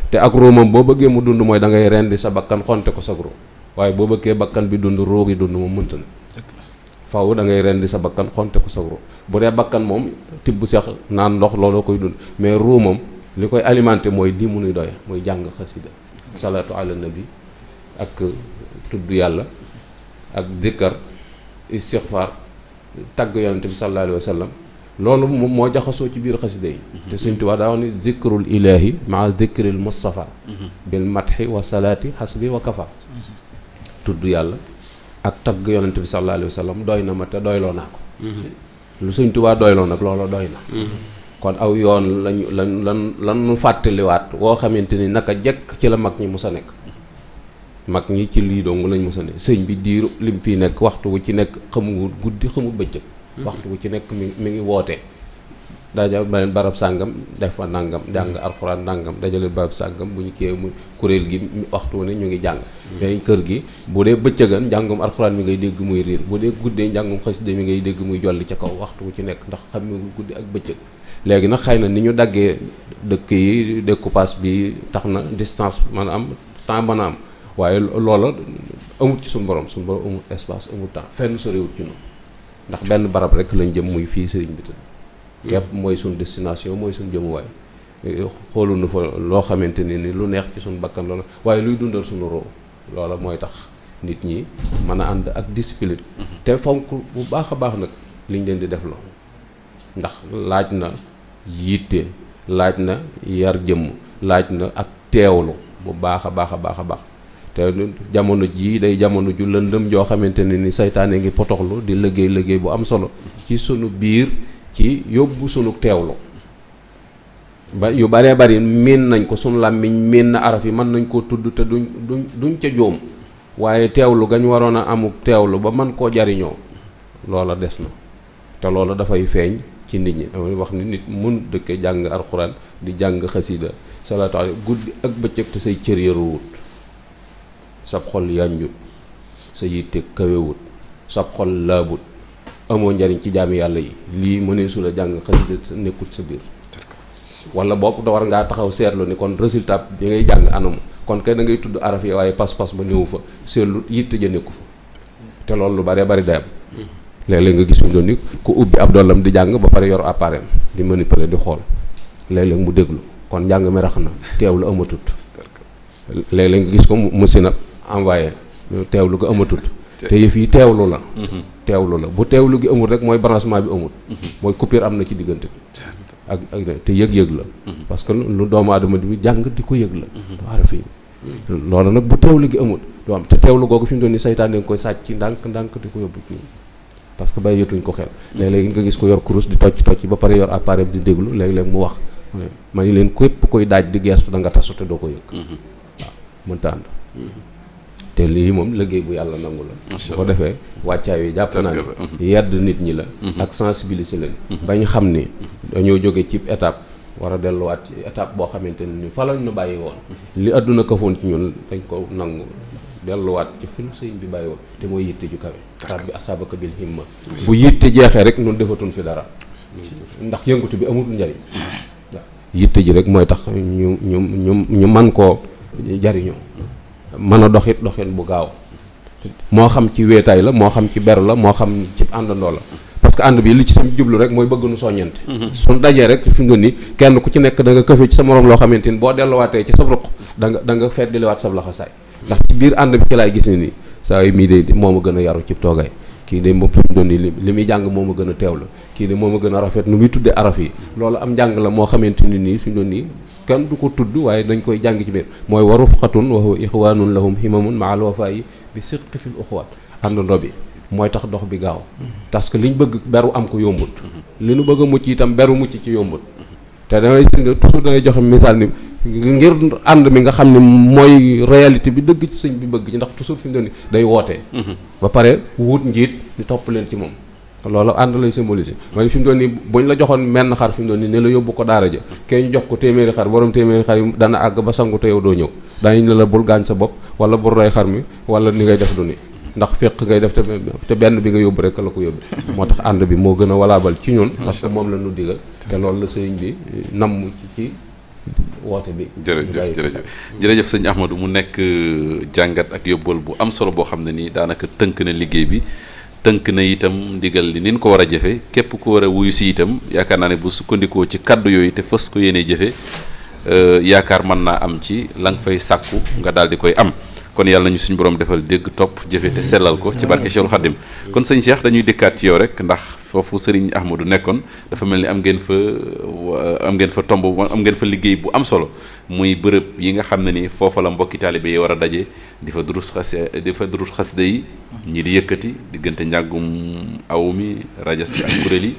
te ak roo moom boo bëggee mu dund mooy da ngay rendi sa bakkan xonte ko sag roo waaye boo bëggee bakkan bi dund roo gi dund moom mënta na faw da ngay rendi sa bakkan xonte ko sag roo bu dee bakkan moom tibb seex naan ndox looloo koy dund mais roo moom li koy alimenté mooy lii mu nuy doy muy jàng xasida salaatu ala nabi ak tudd yàlla ak zikkar istixfar tagg yonente bi sallallahu alayhi wa sallam loolu moom moo jaxasoo ci biir xasida yi te Sëñ Tuubaa daa wax ni zikrul ilahi maa zikril mustafa bil matxi wa salaati xasbi wa kafa tudd yàlla ak tagg yonente bi sallallahu alayhi wa sallam doy na ma te doyloo naa ko lu Sëñ Tuubaa doyloo nag loolu doy na kon aw yoon lan nu fàttaliwaat woo xamante ni naka jekk ci la mag ñi musa nekk mag ñi ci lii dong lañ musa nekk sëñ bi diiru lim fii nekk waxtu wu ci nekk xamul guddi xamul bëccëg waxtu wu ci nekk mi ngi wootee dajal beneen barab sàngam def fa nangam jàng alxuraan nangam dajale barab sàngam bu ñu kii mu kuréel gi waxtu ne ñu ngi jàng dañ kër gi bu dee bëccëgan njàngum alxuraan mi ngay dégg muy riir bu dee guddee njàngum xasida mi ngay dégg muy jolli ca kaw waxtu wu ci nekk ndax xam nga guddi ak bëccëg léegi nag xëy na ni ñu daggee dëkk yi découpage bi tax na distance mën a am temps mën a am waaye loola amut ci suñu borom amut espace amut temps fenn soriwut ci noonu ndax benn barab rek lañ jëm muy fii sëriñ bi tëdd képp mooy suñ destination mooy suñ jëmuwaay xoolunu fa loo xamante ni lu neex ci suñ bakkan loola waaye luy dundal suñu roo loola mooy tax nit ñi mën a ànd ak discipline te fonk bu baax a baax nag liñ leen di def loolu ndax laaj na yitte laaj na yar jëmm laaj na ak teewlu bu baax a baax a baax a baax te jamono jii day jamono ju lëndëm joo xamante ne ni saytaane ngi potoxlu di liggéey bu am solo ci sunu biir ci yóbbu sunu teewlu ba yu baree bari miin nañ ko sunu làmmiñ miin na araf yi mën nañ koo tudd te duñ ca jóom waaye teewlu gañ waroon a amuk teewlu ba mën koo jariñoo loola des na te loola dafay feeñ ci nit ñi damay wax ni nit mun dëkke jàng alxuraan di jàng xasida salaatu alayhi guddi ak bëccëg te say cër yaruwut sab xol yanjut sa yitte kawewut sab xol laabut amoo njariñ ci jaami yàlla yi lii mëneesu la jàng xasida nekkut sa biir wala bopp da war ngaa taxaw seetlu ni kon résultat bi ngay jàng anam kon kay da ngay tudd araf yi waaye pas-pas ba néewu fa seetlu yitte ja nekku fa te loolu lu baree bari day am léeg-léeg nga gis mu doon ni ku ubbi ab dollam di jàng ba pare yor appareil di manipuler di xool léeg-léeg mu déglu kon njàng mi rax na teewlu amatut léeg-léeg nga gis ko machine nag envoyé teewlu ko amatut te yëf yi teewlu la teewlu la bu teewlu gi amul rek mooy branchement bi amul mooy coupure am na ci diggante bi ak te yëg-yëg la parce que lu doomu aadama bi jàng di ko yëg la du araf yi loolu nag bu teewlu gi amul du am te teewlu googu fi mu doon ni saytaan da nga koy sàcc ndànk di ko yóbbu ci parce que bàyyi yëtuñ ko xel léeg-léeg nga gis ko yor kurus di tocc ba pare yor appareil di déglu léeg-léeg mu wax ma ni leen képp koy daaj di geestu da nga tasu te doo ko yëg waaw mënta ànd te lii moom liggéey bu yàlla nangu la bu ko defee wàccaay yi jàpp naa ne yedd nit ñi la ak sensibiliser leen bañ xam ni dañoo jóge ci étape war a delluwaat ci étape boo xamante ne ni fa lañ nu bàyyi woon li àdduna kafoon ci ñun dañ ko nangu delluwaat ci fil sëñ bi bàyyi woon te mooy yitte ju kawe rabbi asaabaka bil himma bu yitte jeexee rek ñun defatun fi dara ndax yëngatu bi amul njariñ waaw yitte ji rek mooy tax ñu man koo jariñoo mën a doxit doxin bu gaaw moo xam ci weetaay la moo xam ci ber la moo xam ci àndandoo la parce que ànd bi li ci sam jublu rek mooy bëgg nu soññante suñ dajee rek fi nga ni kenn ku ci nekk da nga këfe ci sa morom loo xamante ni boo delluwaatee ci sab ruq da nga feddiliwaat sab laxa saay ndax ci biir ànd bi ci laay gis ni saa yi mii de moo ma gën a yaru ci toogaay kii de moom fi mu doon nii li muy jàng moo ma gën a teewlu kii de moo ma gën a rafet nu muy tuddee araf yi loolu am njàng la moo xamante ni nii fi mu doon nii kenn du ko tudd waaye dañ koy jàng ci biir mooy wa rufqatun wa huwa ixwanun lahum himamun ma'al wafa'i bi sidqi fil uxuwaat àndandoo bi mooy tax dox bi gaaw parce que liñ bëgg beru am ko yombut li nu bëgg a mucc itam beru mucc ci yombut te damay toujours dangay joxe misaal ni ngir ànd mi nga xam ne mooy réalité bi dëgg ci sëñ bi bëgg ci ndax toujours fi mu doon day wootee ba pare wut njiit ñu topp leen ci moom loolu ànd lay symboliser mooy fi mu doon nii buñ la joxoon menn xar fi mu doon nii ne la yóbbu ko daara ja kee ñu jox ko téeméeri xar borom téeméeri xar yi dana àgg ba sangu te yow doo ñëw daañu ne la bul gaañ sa bopp wala bul rey xar mi wala ni ngay def du ni ndax féq ngay def te benn bi nga yóbbu rek la ko yóbbu moo tax ànd bi moo gën a walaabal ci ñun parce que moom la ñu digal te loolu la sëriñ bi namm ci woote bi. jërëjëf sëñ Ahmadou mu nekk jàngat ak yóbbal bu am solo boo xam ne nii daanaka tënk na liggéey bi tënk na itam ndigal li nin ko war a jëfe képp ku war a wuyu si itam yaakaar naa ne bu sukkandikoo ci kaddu yooyu te fës ko yéene jëfe yaakaar mën naa am ci la nga fay sàkku nga daal di koy am kon yàlla nañu suñu borom defal dégg topp jëfe te sellal ko ci barke Cheikhul Khadim kon sëñ Cheikh dañuy dikkaat ci yow rek ndax foofu Serigne Ahmadou nekkoon dafa mel ni am ngeen fa tomb am ngeen fa liggéey bu am solo muy bërëb yi nga xam ne ni foofa la mbokki taalibe yi war a daje di fa durus xasida yi ñi di yëkkati diggante njàngum aw mi rajas bi ak kuréel yi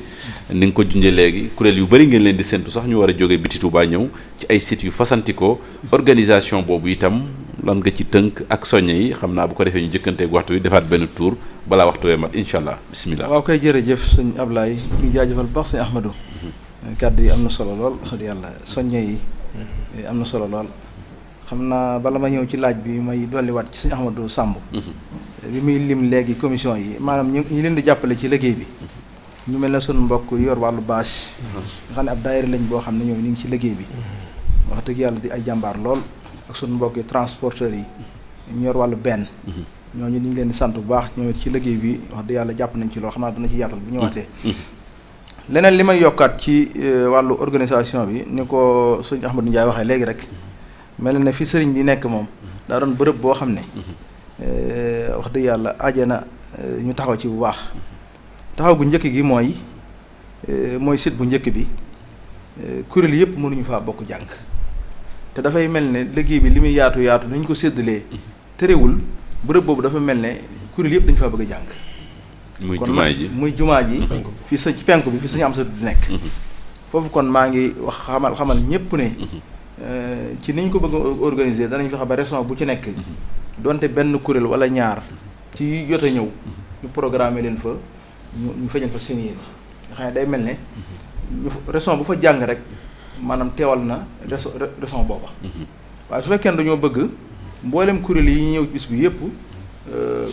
ni nga ko junjee léegi kuréel yu bëri ngeen leen di séntu sax ñu war a jóge biti Tuubaa ñëw ci ay sites yu fasantikoo organisation boobu itam lan nga ci tënk ak soññe yi xam naa bu ko defee ñu jëkkanteeg waxtu wi defaat benn tour balaa waxtu wee mat incha allah bisimilah. waaw koy jërëjëf sëñ Ablaye ñu jaajëfal baax sëñ Ahmadou kàddu yi am na solo lool wax dëgg yàlla soññe yi am na solo lool xam naa bala ma ñëw ci laaj bi may dolliwaat ci sëñ Ahmadou Samb bi muy lim léegi commission yi maanaam ñi leen di jàppale ci liggéey bi ñu mel ne sunu mbokk yor wàllu bâche nga xam ne ab daayira lañ boo xam ne ñoom ñu ngi ci liggéey bi wax dëgg yàlla di ay jàmbaar lool ak sunu mbokk transporteurs yi ñu yor wàllu benn ñooñu ñu ngi leen di sant bu baax ñoom it ci liggéey bi wax dëgg yàlla jàpp nañ ci loolu xam naa dana ci yaatal bu ñëwaatee leneen li may yokkaat ci wàllu organisation bi ni ko sëñ Ahmadou Ndiaye waxee léegi rek mel na fi sëriñ bi nekk moom daa doon bërëb boo xam ne wax dëgg yàlla aaje na ñu taxaw ci bu baax taxaw gu njëkk gi mooy site bu njëkk bi kuréel yëpp mënuñu faa bokk jàng te dafay mel ne liggéey bi li muy yaatu yaatu dañ ko séddalee terewul bërëb boobu dafa mel ne kuréel yëpp dañu faa bëgg a jàng muy jumaa ji muy jumaa ji fi sa ci penku bi fi sañu am sa di nekk foofu kon maa ngi wax xamal ñépp ne ci niñ ko bëgg a organiser danañ fexe ba région bu ci nekk donte benn kuréel wala ñaar ci jot a ñëw ñu programmer leen fa ñu feeñal fa seen yéene nga xam ne day mel ne ñu région bu fa jàng rek maanaam teewal na région booba waaye su fekkee dañoo bëgg mboolem kuréel yi ñëw bis bi yëpp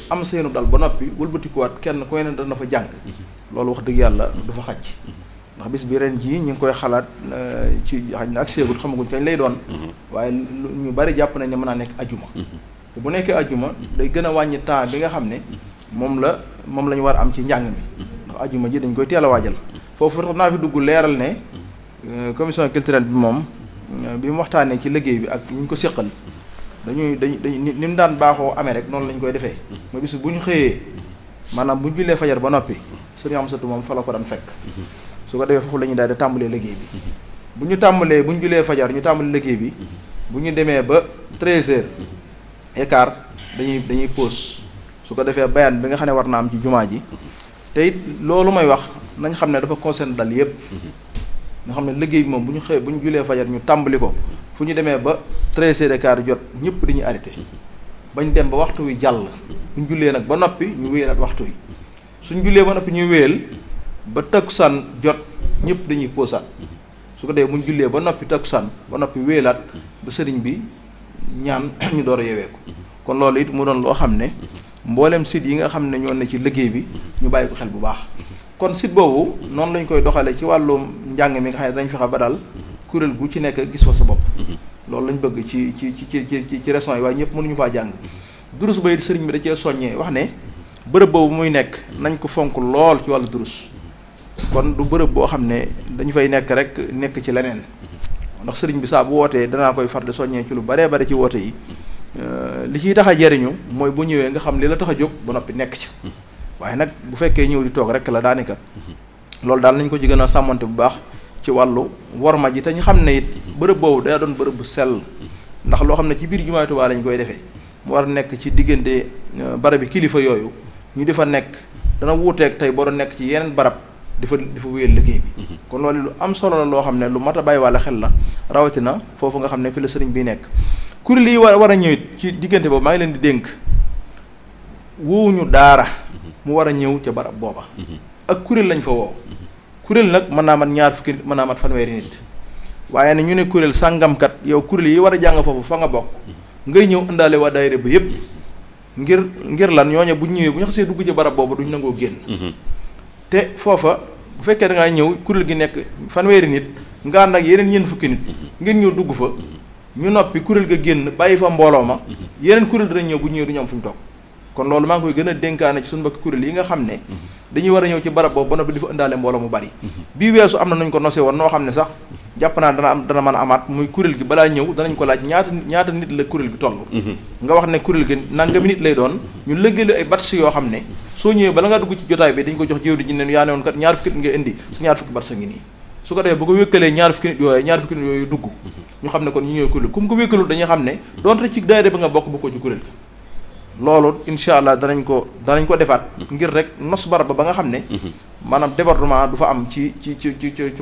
am seenu dal ba noppi wëlbatikuwaat kenn ku ne dana fa jàng loolu wax dëgg yàlla du fa xaj ndax bis bi ren jii ñu ngi koy xalaat ci xaj na ak seegul xamaguñ kañ lay doon waaye ñu bari jàpp nañ ne mën naa nekk ajuma te bu nekkee ajuma day gën a wàññi temps bi nga xam ne moom la ñu war a am ci njàng mi ndax ajuma ji dañ koy teel a waajal foofu tax naa fi dugg leeral ne commission culturelle bi moom bi mu waxtaanee ci liggéey bi ak ñu ñu ko séqal dañuy ni mu daan baaxoo amee rek noonu lañ koy defee mooy bis bu ñu xëyee maanaam bu ñu jullee fajar ba noppi sëriñ Amsatu moom fa la ko daan fekk su ko defee foofu la ñuy daal di tàmbalee liggéey bi bu ñu jullee fajar ñu tàmbalee liggéey bi bu ñu demee ba 13h écart dañuy pause su ko defee bayaan bi nga xam ne war na am ci jumaa ji te it loolu may wax nañ xam ne dafa concerne dal yépp nga xam ne liggéey bi moom bu ñu xëyee bu ñu jullee fajar ñu tàmbali ko fu ñu demee ba 13h15 jot ñëpp dañuy arrêté bañ dem ba waxtu wi jàll bu ñu jullee nag ba noppi ñu wéyalaat waxtu wi suñ jullee ba noppi ñu wéyal ba takkusaan jot ñëpp dañuy poosaat su ko defee bu ñu jullee ba noppi takkusaan ba noppi wéyalaat ba sëriñ bi ñaan ñu door a yeweeku kon loolu it mu doon loo xam ne mboolem site yi nga xam ne ñoo ne ci liggéey bi ñu bàyyi ko xel bu baax kon site boobu noonu lañ koy doxalee ci wàllum njàng mi nga xam ne dañ fexe ba daal kuréel gu ci nekk gis fa sa bopp loolu lañ bëgg ci régions yi waaye ñëpp mënuñu faa jàng durus ba it sëriñ bi da cee soññee wax ne bërëb boobu muy nekk nañ ko fonk lool ci wàllu durus kon du bërëb boo xam ne dañu fay nekk rek nekk ci leneen ndax sëriñ bi saa bu wootee danaa koy far di soññee ci lu baree bare ci woote yi li ciy tax a jariñu mooy bu ñëwee nga xam li la tax a jóg ba noppi nekk ci waaye nag bu fekkee ñëw di toog rek la daanaka loolu daal nañ ko ci gën a sàmmante bu baax ci wàllu worma ji te ñu xam ne it bërëb boobu day doon bërëb bu sell ndax loo xam ne ci biir jumaay Tuubaa lañ koy defee mu war a nekk ci diggante barabi kilifa yooyu ñu di fa nekk dana wuuteeg tey boo doon nekk ci yeneen barab di fa wéyal liggéey bi kon loolu lu am solo la loo xam ne lu mat a bàyyi wàlla xel la rawatina foofu nga xam ne fi la sëriñ bi nekk kuréel yi war a ñëwit ci diggante boobu maa ngi leen di dénk woowuñu daara mu war a ñëw ca barab booba ak kuréel lañ fa woow kuréel nag mën naa mat ñaar fukki nit mën naa mat fanweeri nit waaye ne ñu ne kuréel sàngamkat yow kuréel yi war a jàng foofu fa nga bokk ngay ñëw indaale waa daayira ba yépp ngir lan ñooñu bu ñëwee bu ñu xasee dugg ci barab boobu duñ nangoo génn te foofa bu fekkee da ngaa ñëw kuréel gi nekk fanweeri nit nga ànd ak yeneen ñeent fukki nit ngeen ñëw dugg fa ñu noppi kuréel ga génn bàyyi fa mbooloo ma yeneen kuréel danañ ñëw bu ñëwee du ñu am fu ñu toog kon loolu maa ngi koy gën a dénkaane ci suñu mbokki kuréel yi nga xam ne dañuy war a ñëw ci barab boobu ba noppi di fa indaale mbooloo mu bari bii weesu am na nuñ ko nosé woon noo xam ne sax jàpp naa dana mën a amaat muy kuréel gi balaa ñëw danañ ko laaj ñaata nit la kuréel gi toll nga wax ne kuréel gi nangami nit lay doon ñu lëggale ay batch yoo xam ne soo ñëwee bala nga dugg ci jotaay bi dañ ko jox jëwri ji ne yaa ne woon kat ñaar fukki nit nga indi su ñaar fukki batch ngi nii su ko defee bu ko wékkalee ñaar fukki nit yooyu dugg ñu xam ne kon ñu ñëwee kuréel ku mu ko wékkalul dañuy xam ne donte ci daayira ba nga bokk bokkoo ci kuréel gi loolu incha allah danañ ko defaat ngir rek nos barab ba nga xam ne maanaam débordement du fa am ci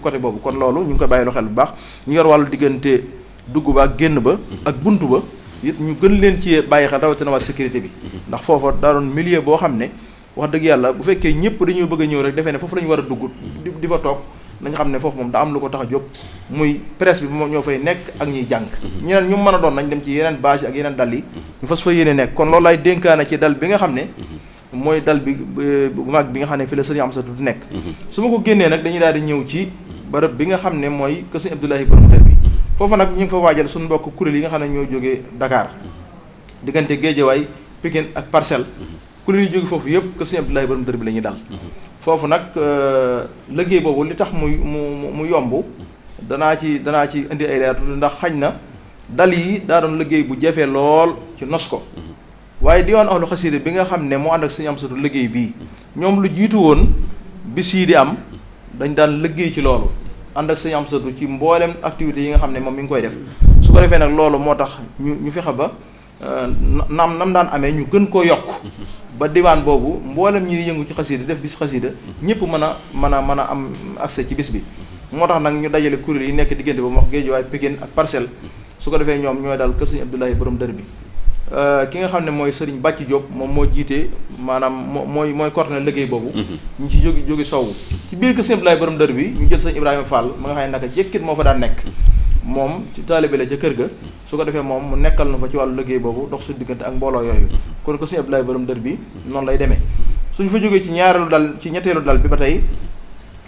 côté boobu kon loolu ñu ngi koy bàyyi lu xel bu baax ñu yor wàllu diggante dugg ba ak génn ba ak buntu ba it ñu gën leen ci bàyyi xel rawatina waa sécurité bi ndax foofa daa doon milieu boo xam ne wax dëgg yàlla bu fekkee ñëpp dañuy bëgg a ñëw rek defee ne foofu la ñu war a dugg di fa toog nañ xam ne foofu moom daa am lu ko tax a jóg muy presse bi moom ñoo fay nekk ak ñuy jàng ñeneen ñu mën a doon nañ dem ci yeneen bâche ak yeneen dal yi ñu fas fa yéene nekk kon loolu lay dénkaane ci dal bi nga xam ne mooy dal bi bu mag bi nga xam ne fi la sëriñ Amsatu di nekk su ma ko génnee nag dañuy daal di ñëw ci bërëb bi nga xam ne mooy kër sëriñ Abdoulahi borom dër bi foofu nag ñu ngi fa waajal suñu mbokk kuréel yi nga xam ne ñoo jógee Dakar diggante Géejawaay Pikine ak Parcelles kuréel yi jóge foofu yëpp kër sëriñ Abdoulahi borom dër bi la ñuy dal foofu nag liggéey boobu li tax mu yomb danaa ci indi ay leer ndax xañ na dal yi daa doon liggéey bu jafee lool ci nos ko waaye diwaan ahlu xasida bi nga xam ne moo ànd ak sëñ Amsatu liggéey bii ñoom lu jiitu woon bis yi di am dañ daan liggéey ci loolu ànd ak sëñ Amsatu ci mboolem activités yi nga xam ne moom mi ngi koy def su ko defee nag loolu moo tax ñu fexe ba nam daan amee ñu gën koo yokk ba diwaan boobu mboolem ñi yëngu ci xasida def bis xasida ñëpp mën a am accès ci bis bi moo tax nag ñu dajale kuréel yi nekk diggante ba mu wax Géejawaay Pikine ak Parcelles su ko defee ñoom ñooy daal kër sëriñ Abdoulahi borom dër bi ki nga xam ne mooy sëriñ Bàcci Diop moom moo jiite maanaam mooy coordonné liggéey boobu ñu ci jógi sowwu ci biir kër sëriñ Abdoulahi borom dër bi ñu jël sëriñ Ibrahima Fall ma nga xam ne naka jékkit moo fa daan nekk moom ci taalibe la ca kër ga su ko defee moom mu nekkal na fa ci wàllu liggéey boobu dox suñu diggante ak mbooloo yooyu kon ko sëriñ Abdoulahi borom dër bi noonu lay demee suñ fa jógee ci ñetteelu dal bi ba tey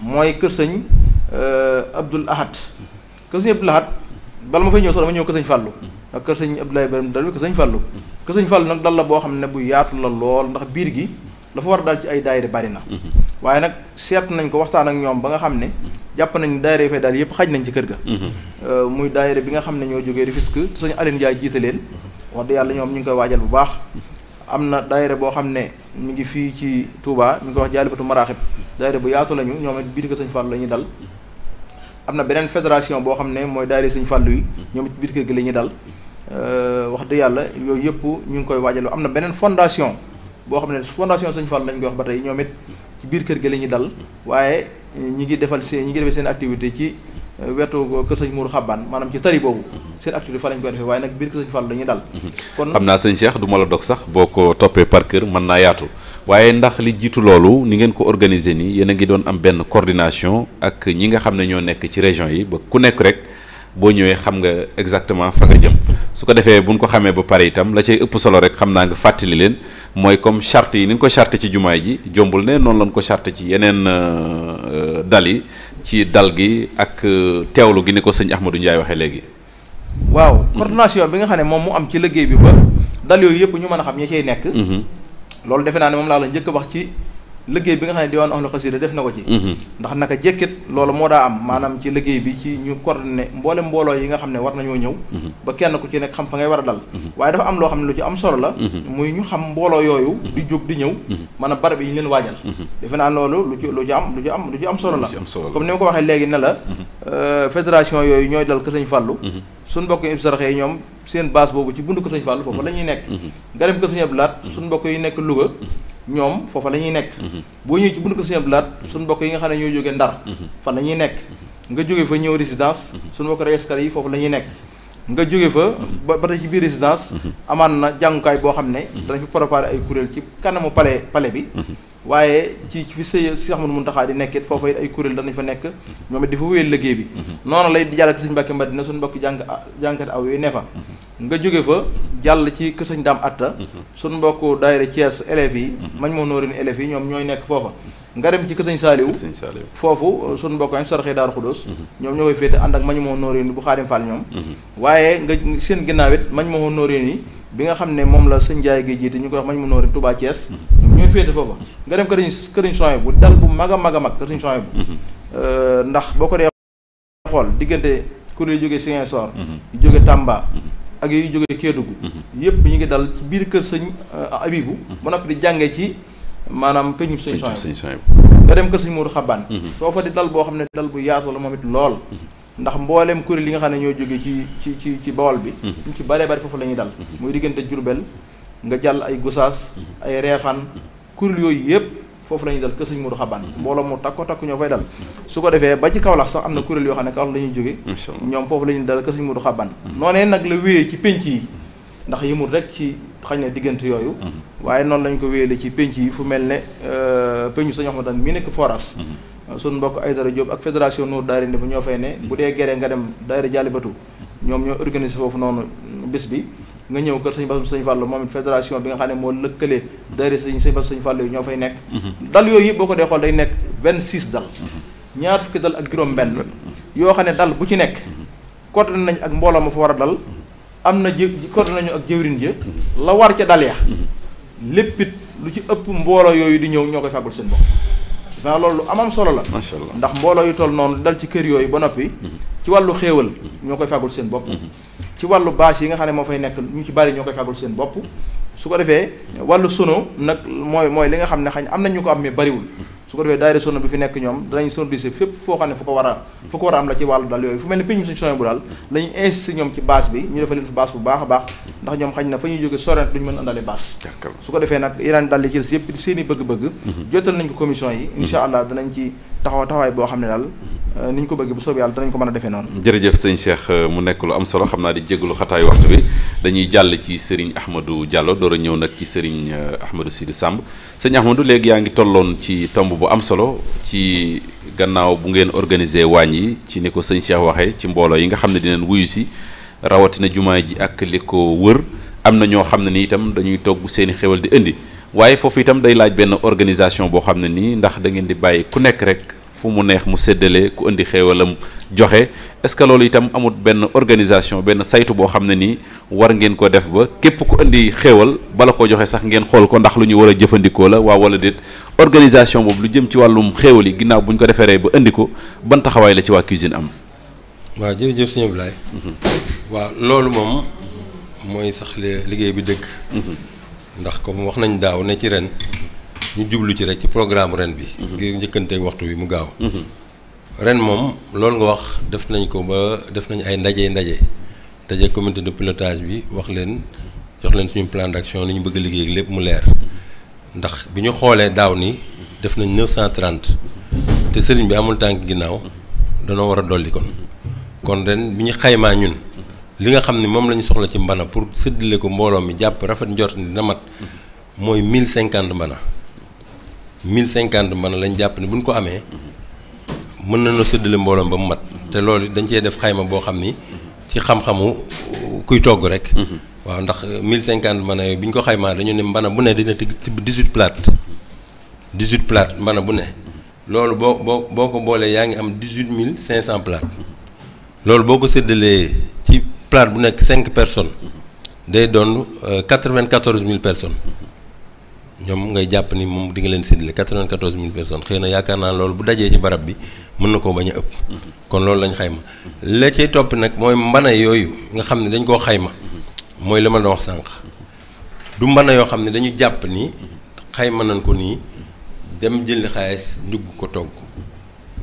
mooy kër sëñ Abdoul Ahad kër sëñ Abdoul Ahad bala ma fay ñëw sax dama ñëw kër sëñ Fàllu ak kër sëñ Abdoulaye borom dër bi kër sëñ Fàllu kër sëñ Fàllu nag dal la boo xam ne bu yaatu la lool ndax biir gi dafa war a dal ci ay daayira bari na waaye nag seet nañ ko waxtaan ak ñoom ba nga xam ne jàpp nañ daayira yi fay daal yëpp xaj nañ ci kër ga muy daayira bi nga xam ne ñoo jógee Rufisque sëñ Aline Ndiaye jiite leen wax dëgg yàlla ñoom ñu ngi koy waajal bu baax am na daayira boo xam ne mi ngi fii ci Touba mi ngi koy wax Jaalibatu Maraaxib daayira bu yaatu lañu ñoom it biir kër sëñ Fàllu la ñuy dal am na beneen fédération boo xam ne mooy daayira sëñ Fàllu yi ñoom it biir kër gi la ñuy dal wax dëgg yàlla yooyu yëpp ñu ngi koy waajal am na beneen fondation boo xam ne fondation sëñ Fàllu lañ koy wax ba tey ñoom it ci biir kër gi la ñuy dal waaye ñi ngi defee seen activité ci wetu kër sëñ Mourou Xabbaan maanaam ci tari boobu seen activité fa lañ koy defee waaye nag biir kër sëñ Fàllu la ñuy dal kon xam naa sëñ Cheikh du ma la dog sax boo ko toppee par kër mën naa yaatu waaye ndax li jiitu loolu ni ngeen ko organiser nii yéen a ngi doon am benn coordination ak ñi nga xam ne ñoo nekk ci région yi ba ku nekk rek boo ñëwee xam nga exactement fa nga jëm su ko defee buñ ko xamee ba pare itam la cay ëpp solo rek xam naa nga fàttali leen mooy comme charte yi ni ñu ko charte ci jumaay ji jombul ne noonu lañ ko charte ci yeneen dal yi ci dal gi ak teewlu gi ni ko sëñ Ahmadou Ndiaye waxee léegi. waaw coordination bi nga xam ne moom mu am ci liggéey bi ba dal yooyu yëpp ñu mën a xam ñi cay nekk. loolu defe naa ne moom laa la njëkk a wax ci liggéey bi nga xam ne diwaan ahlu xasida def na ko ci ndax naka jekkit loolu moo daa am maanaam ci liggéey bi ci ñu coordonné mbooloo yi nga xam ne war nañoo ñëw ba kenn ku ci nekk xam fa ngay war a dal waaye dafa am loo xam ne lu ci am solo la muy ñu xam mbooloo yooyu di jóg di ñëw maanaam barab yi ñu leen waajal defe naa loolu lu ci am solo la comme ni ma ko waxee léegi ne la fédération yooyu ñooy dal Kër Sëñ Fallou suñ mbokk yi saraxe yi ñoom seen base boobu ci buntu Kër Sëñ Fallou foofu la ñuy nekk nga dem Kër Sëñ Abdou Lahat suñ mbokk yi nekk Louga ñoom foofa la ñuy nekk boo ñëwee ci buntu Kër Sëñ Abdou Lahat suñ mbokk yi nga xam ne ñooy jógee Ndar fan la ñuy nekk nga jóge fa ñëw résidence suñ mbokk reskar yi foofu la ñuy nekk nga jóge fa ba tey ci biir résidence amaan na jàngukaay boo xam ne danañ fi préparé ay kuréel ci kanamu palais bi waaye ci fi Cheikh Ahmadou Mountakha di nekkit foofa it ay kuréel danañ fa nekk ñoom it di fa wéyal liggéey bi noonu lay di jàll ak Sëñ Mbàkke Madina suñu mbokki jàngkat aw yooyu ne fa nga jóge fa jàll ci kër Sëñ Daam Atta suñu mbokku daayira Thiès élèves yi mañ moo nóorini élèves yi ñoom ñooy nekk foofa nga dem ci kër Sëñ Saaliw foofu suñu mbokk añ saraxee Daaru Xudóos ñoom ñoo koy féete ànd ak mañ moo nóorini bu Xaadim Fall ñoom waaye nga seen ginnaaw it mañ moo nóorini bi nga xam ne moom la sëñ Njaay gi jiite ñu koy wax mañ mu nóorini Touba Thiès ñoom ñooy féete foofa nga dem këriñ soin bu dal bu mag a mag këriñ soin bu ndax boo ko dee xool diggante kuréel yi jógee Ziguinchor yu jógee Tamba ak yu jógee Kédougou yëpp ñu ngi dal ci biir kër sëñ Abibu ba noppi di jàngee ci maanaam peñum sëñ soin nga dem kër sëñ Moodu Xabaan foofa di dal boo xam ne dal bu yaatu la moom it lool ndax mboolem kuréel yi nga xam ne ñoo jógee ci Bawol bi ñu ci bëree bëri foofu la ñuy dal muy diggante Jurbel nga jàll ay Gosaas ay Reefan kuréel yooyu yëpp foofu la ñuy dal kër sëñ Moodu Xabaan mbooloo mu takko ñoo fay dal su ko defee ba ci Kaolack sax am na kuréel yoo xam ne Kaolack la ñuy jóge ñoom foofu la ñuy dal kër sëñ Moodu Xabaan noonee nag la wéyee ci pénc yi ndax yëmul rek ci xañ ne diggante yooyu waaye noonu lañ ko wéyale ci pénc yi fu mel ne péncu sëñ Ahmadou mi nekk Foras suñ mbokk Aydara Diop ak fédération Nour daayira bu ñoo fay ne bu dee geree nga dem daayira Jaalibatu ñoom ñoo organisé foofu noonu bés bi nga ñëw kër sëñ Bass sëñ Fallou moom it fédération bi nga xam ne moo lëkkale daayira sëñ Bass sëñ Fallou yi ñoo fay nekk dal yooyu yëpp boo ko dee xool day nekk 26 dal ñaar fukki dal ak juróom benn yoo xam ne dal bu ci nekk coordonné nañ ak mbooloo ma fa war a dal am na coordonné nañu ak jëwriñ ji la war ca dal ya léppit lu ci ëpp mbooloo yooyu di ñëw ñoo koy fàggul seen bopp dafa loolu lu am solo la macha allah ndax mbooloo yu toll noonu dal ci kër yooyu ba noppi ci wàllu xéewal ñoo koy fàggul seen bopp ci wàllu bâche yi nga xam ne moo fay nekk ñu ci bari ñoo koy fàggul seen bopp su ko defee wàllu sono nag mooy li nga xam ne xañ am nañ ñu ko am mais bariwul su ko defee daayira sono bi fi nekk ñoom danañ sonorisé fépp foo xam ne fu ko war a am la ci wàllu dal yooyu fu mel ne pénc suñu sono bu daal lañuy insisté ñoom ci bâche bi ñu defal leen fi bâche bu baax a baax ndax ñoom xañ na fa ñuy jóge sorent duñu mën andale bâche su ko defee nag yeneen dal li ci des yëpp seen i bëgg-bëgg jotal nañ ko commission yi incha allah danañ ci taxawaay boo xam ne daal ni ñu ko bëgg bu soobee yàlla danañ ko mën a defee noonu. jërëjëf sëñ Cheikh mu nekk lu am solo xam naa di jégalu xataayu waxtu bi dañuy jàll ci Serigne Ahmadou Diallo door a ñëw nag ci Serigne Ahmadou Sidi Samb sëñ Ahmadou léegi yaa ngi tolloon ci tomb bu am solo ci gannaaw bu ngeen organisé waañ yi ci ni ko sëñ Cheikh waxee ci mbooloo yi nga xam ne dinañ wuyu si rawatina jumaa ji ak li ko wër am na ñoo xam ne ni itam dañuy togg seen i xéwal di indi waaye foofu itam day laaj benn organisation boo xam ne nii ndax da ngeen di bàyyi ku nekk rek. fu mu neex mu séddale ku indi xéewalam joxe est-ce que loolu itam amul benn organisation benn saytu boo xam ne nii war ngeen ko def ba képp ku indi xéewal bala ko joxe sax ngeen xool ko ndax lu ñu war a jëfandikoo la waaw wala déet organisation boobu lu jëm ci wàllum xéewal yi ginnaaw bu ñu ko deferee ba indi ko ban taxawaay la ci waa cuisine am. waaw jërëjëf sëñ Abdoulaye. waaw loolu moom mooy sax liggéey bi dëgg. ndax comme wax nañ daaw ne ci ren. ñu jublu ci rek ci programme ren bi. ngir njëkkanteeg waxtu bi mu gaaw. ren moom loolu nga wax def nañ ko ba def nañ ay ndaje comité de pilotage bi wax leen jox leen suñu plan d'action li ñu bëgg a liggéey ak lépp mu leer ndax bi ñu xoolee daaw ni def nañ 930 te sëriñ bi amul tànk ginnaaw danoo war a dolli kon ren bi ñu xaymaa ñun li nga xam ne moom la ñu soxla ci mbana pour séddale ko mbooloo mi jàpp rafet njort ni dina mat mooy 1050 mbana. 1050 mbana lañ jàpp ne bu ñu ko amee mën nañoo séddale mbooloom ba mu mat te loolu dañ cee def xayma boo xam ni ci xam-xamu kuy togg rek. waaw ndax 1050 mbana yooyu bi ñu ko xaymaa dañu ne mbana bu ne dina tibb 18 plate mbana bu ne loolu boo ko boolee yaa ngi am 18500 plate loolu boo ko séddalee ci plate bu nekk 5 personnes day doon 94000 personnes ñoom ngay jàpp ni moom di nga leen séddale 94 000 personnes xëy na yaakaar naa loolu bu dajee ci barab bi mën na koo bañ a ëpp. kon loolu lañ xayma la cay topp nag mooy mbana yooyu nga xam ne dañ koo xayma mooy la ma doon wax sànq du mbana yoo xam ne dañu jàpp ni xayma nañ ko nii dem jëli xaalis ndugg ko togg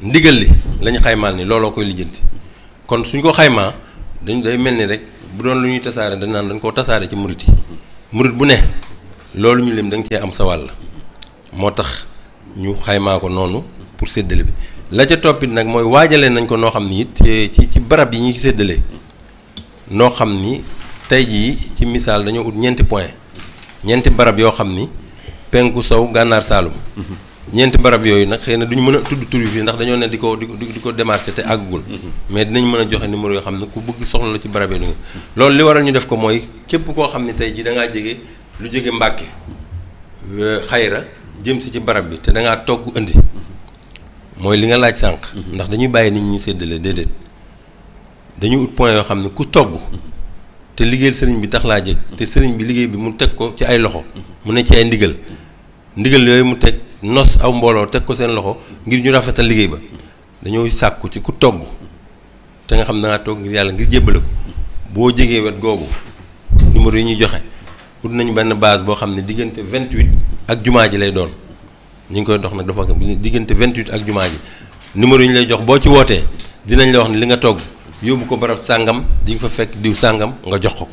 ndigal li lañu xaymaal ni looloo koy lijjanti kon suñ ko xaymaa dañ day mel ni rek bu doon lu ñuy tasaare dañ naan dañ koo tasaare ci murit yi murit bu ne loolu ñu lim da nga cee am sa wàll moo tax ñu xaymaa ko noonu pour séddale bi la ca toppit nag mooy waajalee nañ ko noo xam ni it ci barab yi ñu séddalee noo xam ni tey jii ci misaal dañoo ut ñeenti barab yoo xam ni penku sow gànnaar saalum ñeenti barab yooyu nag xëy na duñu mën a tudd tur fii ndax dañoo ne di ko démarché te àggugul mais dinañ mën a joxe numéro yoo xam ne ku bëgg soxla la ci barab yi loolu li waral ñu def ko mooy képp koo xam ne tey jii da ngaa jege lu jóge Mbàkke xayra jëm si ci barab bi te da ngaa togg indi mooy li nga laaj sànq ndax dañuy bàyyi nit ñi ñu séddale déedéet dañuy ut point yoo xam ne ku togg te liggéeyal sëriñ bi tax laa jëg te sëriñ bi liggéey bi mu teg ko ci ay loxo mu ne ci ay ndigal yooyu mu teg nos aw mbooloo teg ko seen loxo ngir ñu rafetal liggéey ba dañoo sàkku ci ku togg te nga xam da ngaa togg ngir yàlla ngir jébbale ko boo jegee wet googu numéro yi ñuy joxe ut nañu benn base boo xam ne diggante 28 ak jumaa ji lay doon ñu ngi koy dox nag dafa diggante 28 ak jumaa ji numéro yi ñu lay jox boo ci wootee dinañ la wax ne li nga togg yóbbu ko barab sàngam di nga fa fekk diw sàngam nga jox ko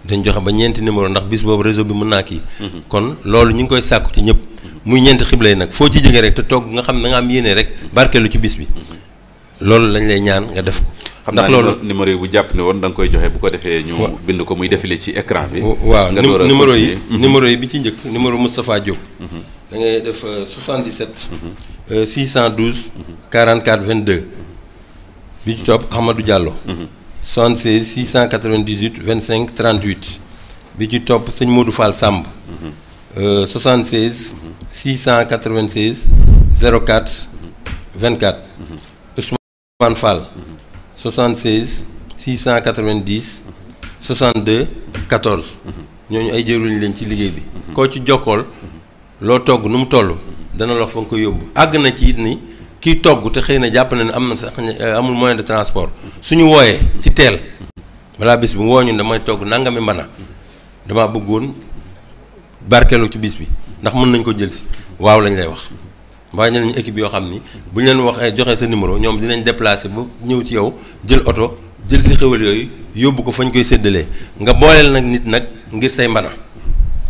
dañ joxe ba ñeenti numéro ndax bis boobu réseau bi mën naa kii kon loolu ñu ngi koy sàkku ci ñëpp muy ñeenti xibla yi nag foo ci jógee rek te togg nga xam ne da nga am yéene rek barkeelu ci bis bi loolu lañ lay ñaan nga def ko xam naa loolu numéro yi bu jàpp ne woon da nga koy joxe bu ko defee ñu bind ko muy défilé ci écran bi waaw numéro yi bi ci njëkk numéro Moustapha Diop da ngay def 77 612 44 22 bi ci topp Ahmadou Diallo 76 698 25 38 bi ci topp sëñ Modou Fall Samb 76 696 04 24 Ousmane Fall 76 690 62 14 ñooñu ay jëruñ leen ci liggéey bi koo ci jokkool loo togg nu mu toll dana la fa nga ko yóbbu àgg na ci it ni kiy togg te xëy na jàpp na ne am na sax amul moyen de transport suñu wooyee ci teel balaa bis bi woo ñu damay togg nangami mbana damaa bëggoon barkeelu ci bis bi ndax mën nañ ko jël si waaw lañ lay wax mbaa ñu nañu équipe yoo xam ni bu ñu leen waxee joxe sa numéro ñoom dinañ déplacer ba ñëw ci yow jël oto jël si xéwal yooyu yóbbu ko fañ koy séddalee nga booleel nag nit nag ngir say mbana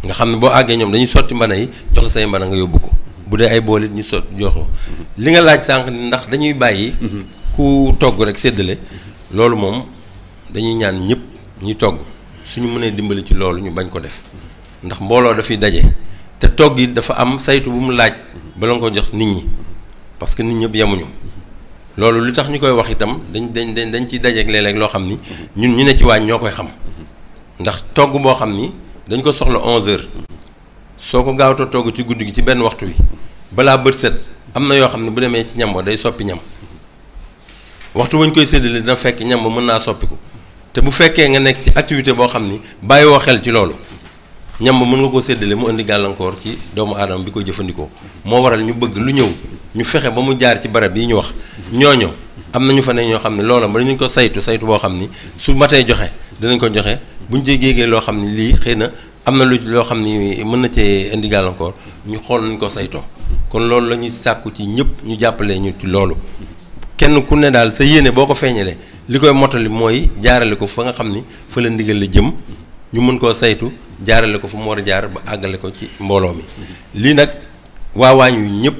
nga xam ne boo àggee ñoom dañuy sotti mbana yi jox la say mbana nga yóbbu ko bu dee ay bool it ñu sot joxo li nga laaj sànq ni ndax dañuy bàyyi ku togg rek séddale loolu moom dañuy ñaan ñëpp ñuy togg suñu mënee dimbali ci loolu ñu bañ ko def ndax mbooloo dafay daje te togg yi dafa am saytu bu mu laaj bala nga ko jox nit ñi parce que nit ñëpp yemuñu loolu li tax ñu koy wax itam dañ ciy dajeeg léeg-léeg loo xam ni ñun ñu ne ci waañ ñoo koy xam ndax togg boo xam ni dañ ko soxla 11h soo ko gaawtoo togg ci guddi gi ci benn waxtu wi balaa bët set am na yoo xam ne bu demee ci ñam ba day soppi ñam waxtu wañ koy séddale dina fekk ñam ba mën naa soppiku te bu fekkee nga nekk ci activité boo xam ni bàyyiwoo xel ci loolu ñam ba mën nga koo séddale mu indi gàllankoor ci doomu aadama bi koy jëfandikoo moo waral ñu bëgg lu ñëw ñu fexe ba mu jaar ci barab yi ñu wax ñooñu am na ñu fa ne ñoo xam ne loola ba ñu ko saytu boo xam ni su matee joxe dinañ ko joxe buñ jéggee loo xam ni lii xëy na am na loo xam ni mën na cee indi gàllankoor ñu xool nañ ko saytoo kon loolu la ñuy sàkku ci ñëpp ñu jàppalee ñu ci loolu kenn ku ne daal sa yéene boo ko feeñalee li koy mottali mooy jaarale ko fa nga xam ni fa la ndigal la jëm ñu mën koo saytu jaarale ko fu mu war a jaar ba àggale ko ci mbooloo mi lii nag waawaañ yu ñëpp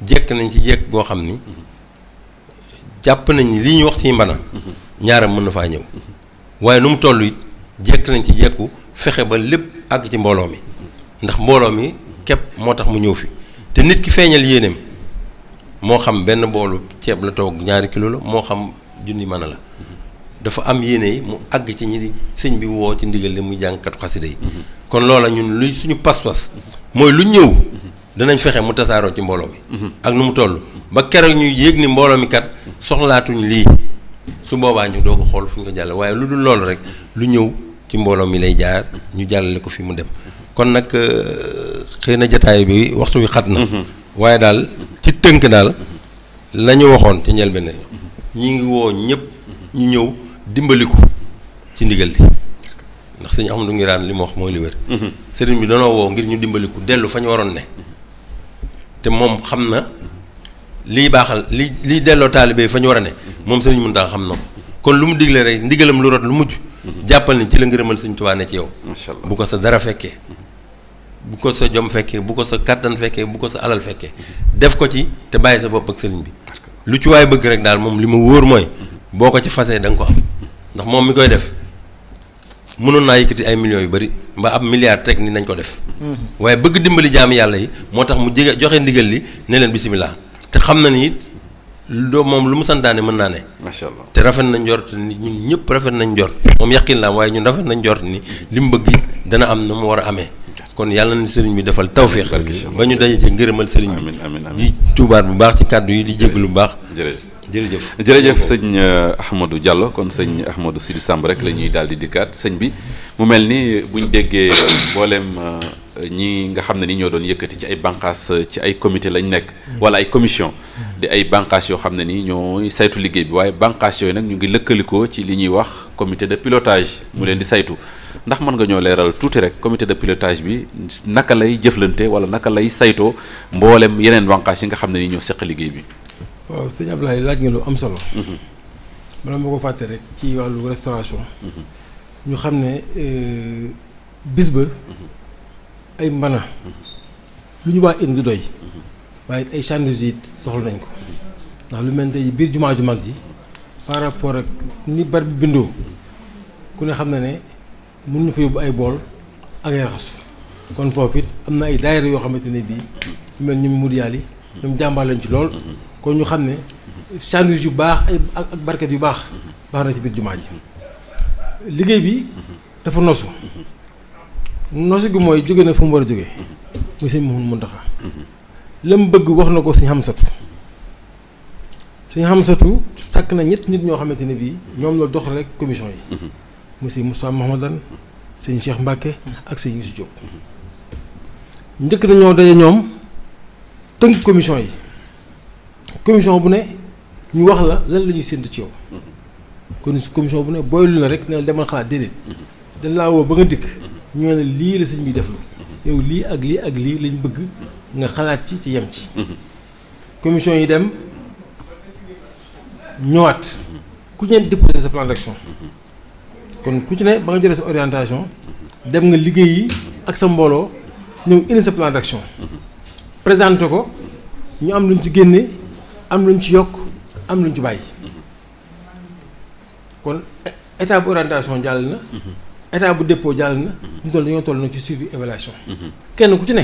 jekk nañ ci jekk goo xam ni jàpp nañ ni lii ñu wax ci mbana ñaaram mën na faa ñëw waaye nu mu toll it jekk nañ ci jekku fexe ba lépp àgg ci mbooloo mi ndax mbooloo mi képp moo tax mu ñëw fi te nit ki feeñal yéeneem moo xam benn boolu ceeb la toog 2 kilo la moo xam junni mën a la dafa am yéene yi mu àgg ci ñi di sëñ bi woo ci ndigal li muy jàngkatu xasida yi kon loola ñun luy suñu pas-pas mooy lu ñëw danañ fexe mu tasaaroo ci mbooloo mi ak nu mu toll ba keroog ñu yéeg ni mbooloo mi kat soxlaatuñ lii su boobaa ñu doo ko xool fu ñu ko jàll waaye lu dul loolu rek lu ñëw ci mbooloo mi lay jaar ñu jàllale ko fi mu dem kon nag xëy na jataay bi waxtu bi xat na waaye daal ci tënk daal la ñu waxoon ci njëlbéen ne ñi ngi woo ñëpp ñu ñëw dimbaliku ci ndigal li ndax sëñ Ahmadou Nguirane li mu wax mooy li wér sëriñ bi danoo woo ngir ñu dimbaliku dellu fa ñu waroon ne te moom xam na liy baaxal liy delloo taalibe fa ñu war a ne moom sëriñ Mountakha xam na ko kon lu mu digle rek ndigalam lu rot lu mujj jàppal ni ci la ngërëmal sëñ Tuubaa ne ci yow bu ko sa dara fekkee bu ko sa jom fekkee bu ko sa kàttan fekkee bu ko sa alal fekkee def ko ci te bàyyi sa bopp ak sëriñ bi lu ci waay bëgg rek daal moom li ma wóor mooy boo ko ci fasee da nga ko am ndax moom mi koy def mënoon naa yëkkati ay millions yu bari mbaa ab milliard teg ni nañ ko def waaye bëgg dimbali jaami yàlla yi moo tax mu joxe ndigal li ne leen bisimilah te xam na ni it loo moom lu mu santaane mën naa ne macha allah te rafet nañ njort ni ñun ñëpp rafet nañ njort moom yaqin la am waaye ñun rafet nañ njort ni li mu bëgg dana am na mu war a amee kon yàlla na sëriñ bi defal tawféex ba ñu daje ci ngërëmal sëriñ bi di tuubaat bu baax ci kàddu yi di jéglu bu baax jërëjëf sëñ Ahmadou Diallo kon sëñ Ahmadou Sidi Samb rek la ñuy daal di dikkaat sëñ bi mu mel ni buñ déggee mboolem ñi nga xam ne ni ñoo doon yëkkati ci ay bànqaas ci ay comité lañ nekk wala ay commission di ay bànqaas yoo xam ne ni ñooy saytu liggéey bi waaye bànqaas yooyu nag ñu ngi lëkkalikoo ci li ñuy wax comité de pilotage mu leen di saytu ndax mën nga ñoo leeral tuuti rek comité de pilotage bi naka lay jëflante wala naka lay saytoo mboolem yeneen bànqaas yi nga xam ne ni ñoo seq liggéey bi. waaw sëñ Abdoulaye laaj nga lu am solo. bala ma ko fàtte rek ci wàllu restauration. ñu xam ne bis ba ay mbana lu ñu waa indi doy waaye ay chandise it soxla nañ ko ndax lu mel ne tey biir jumaa ju mag ji par rapport ak ni bar bi bindoo ku ne xam na ne mun ñu fa yóbbu ay bool ak ay raxasu kon foofu it am na ay daayira yoo xamante ne bii ñu mel ñoom Mouride Yali ñoom jàmbaar lañ ci lool kon ñu xam ne chandise yu baax ay ak barket yu baax na ci biir jumaa ji liggéey bi dafa nosu gi mooy jóge na fu mu war a jóge muy sëñ Mouhamadou Mountakha la mu bëgg wax na ko sëñ Hamsatu sàkk na ñett nit ñoo xamante ne bii ñoom la dox rek commission yi muy sëñ Moustapha Mahamadan sëñ Cheikh Mbacke ak sëñ Youssou Diop njëkk nañoo daje ñoom tënk commission yi commission bu ne ñu wax la lan la ñuy séntu ci yow kon commission bu ne booy lu na rek ne la demal xalaat déedéet dañ laa woo ba nga dikk ñoo ne lii la sëñ bi def lu yow lii ak lii ak lii lañ bëgg nga xalaat ci yem ci commission yi dem ñëwaat ku ñeen déposer sa plan d'action kon ku ci ne ba nga jëlee sa orientation dem nga liggéey yi ak sa mbooloo ñëw indi sa plan d'action présenté ko ñu am luñ ci génne am luñ ci yokk am luñ ci bàyyi kon état bu orientation jàll na état bu dépôt jàll na ñu toll dañoo toll nag ci suivi évaluation kenn ku ci ne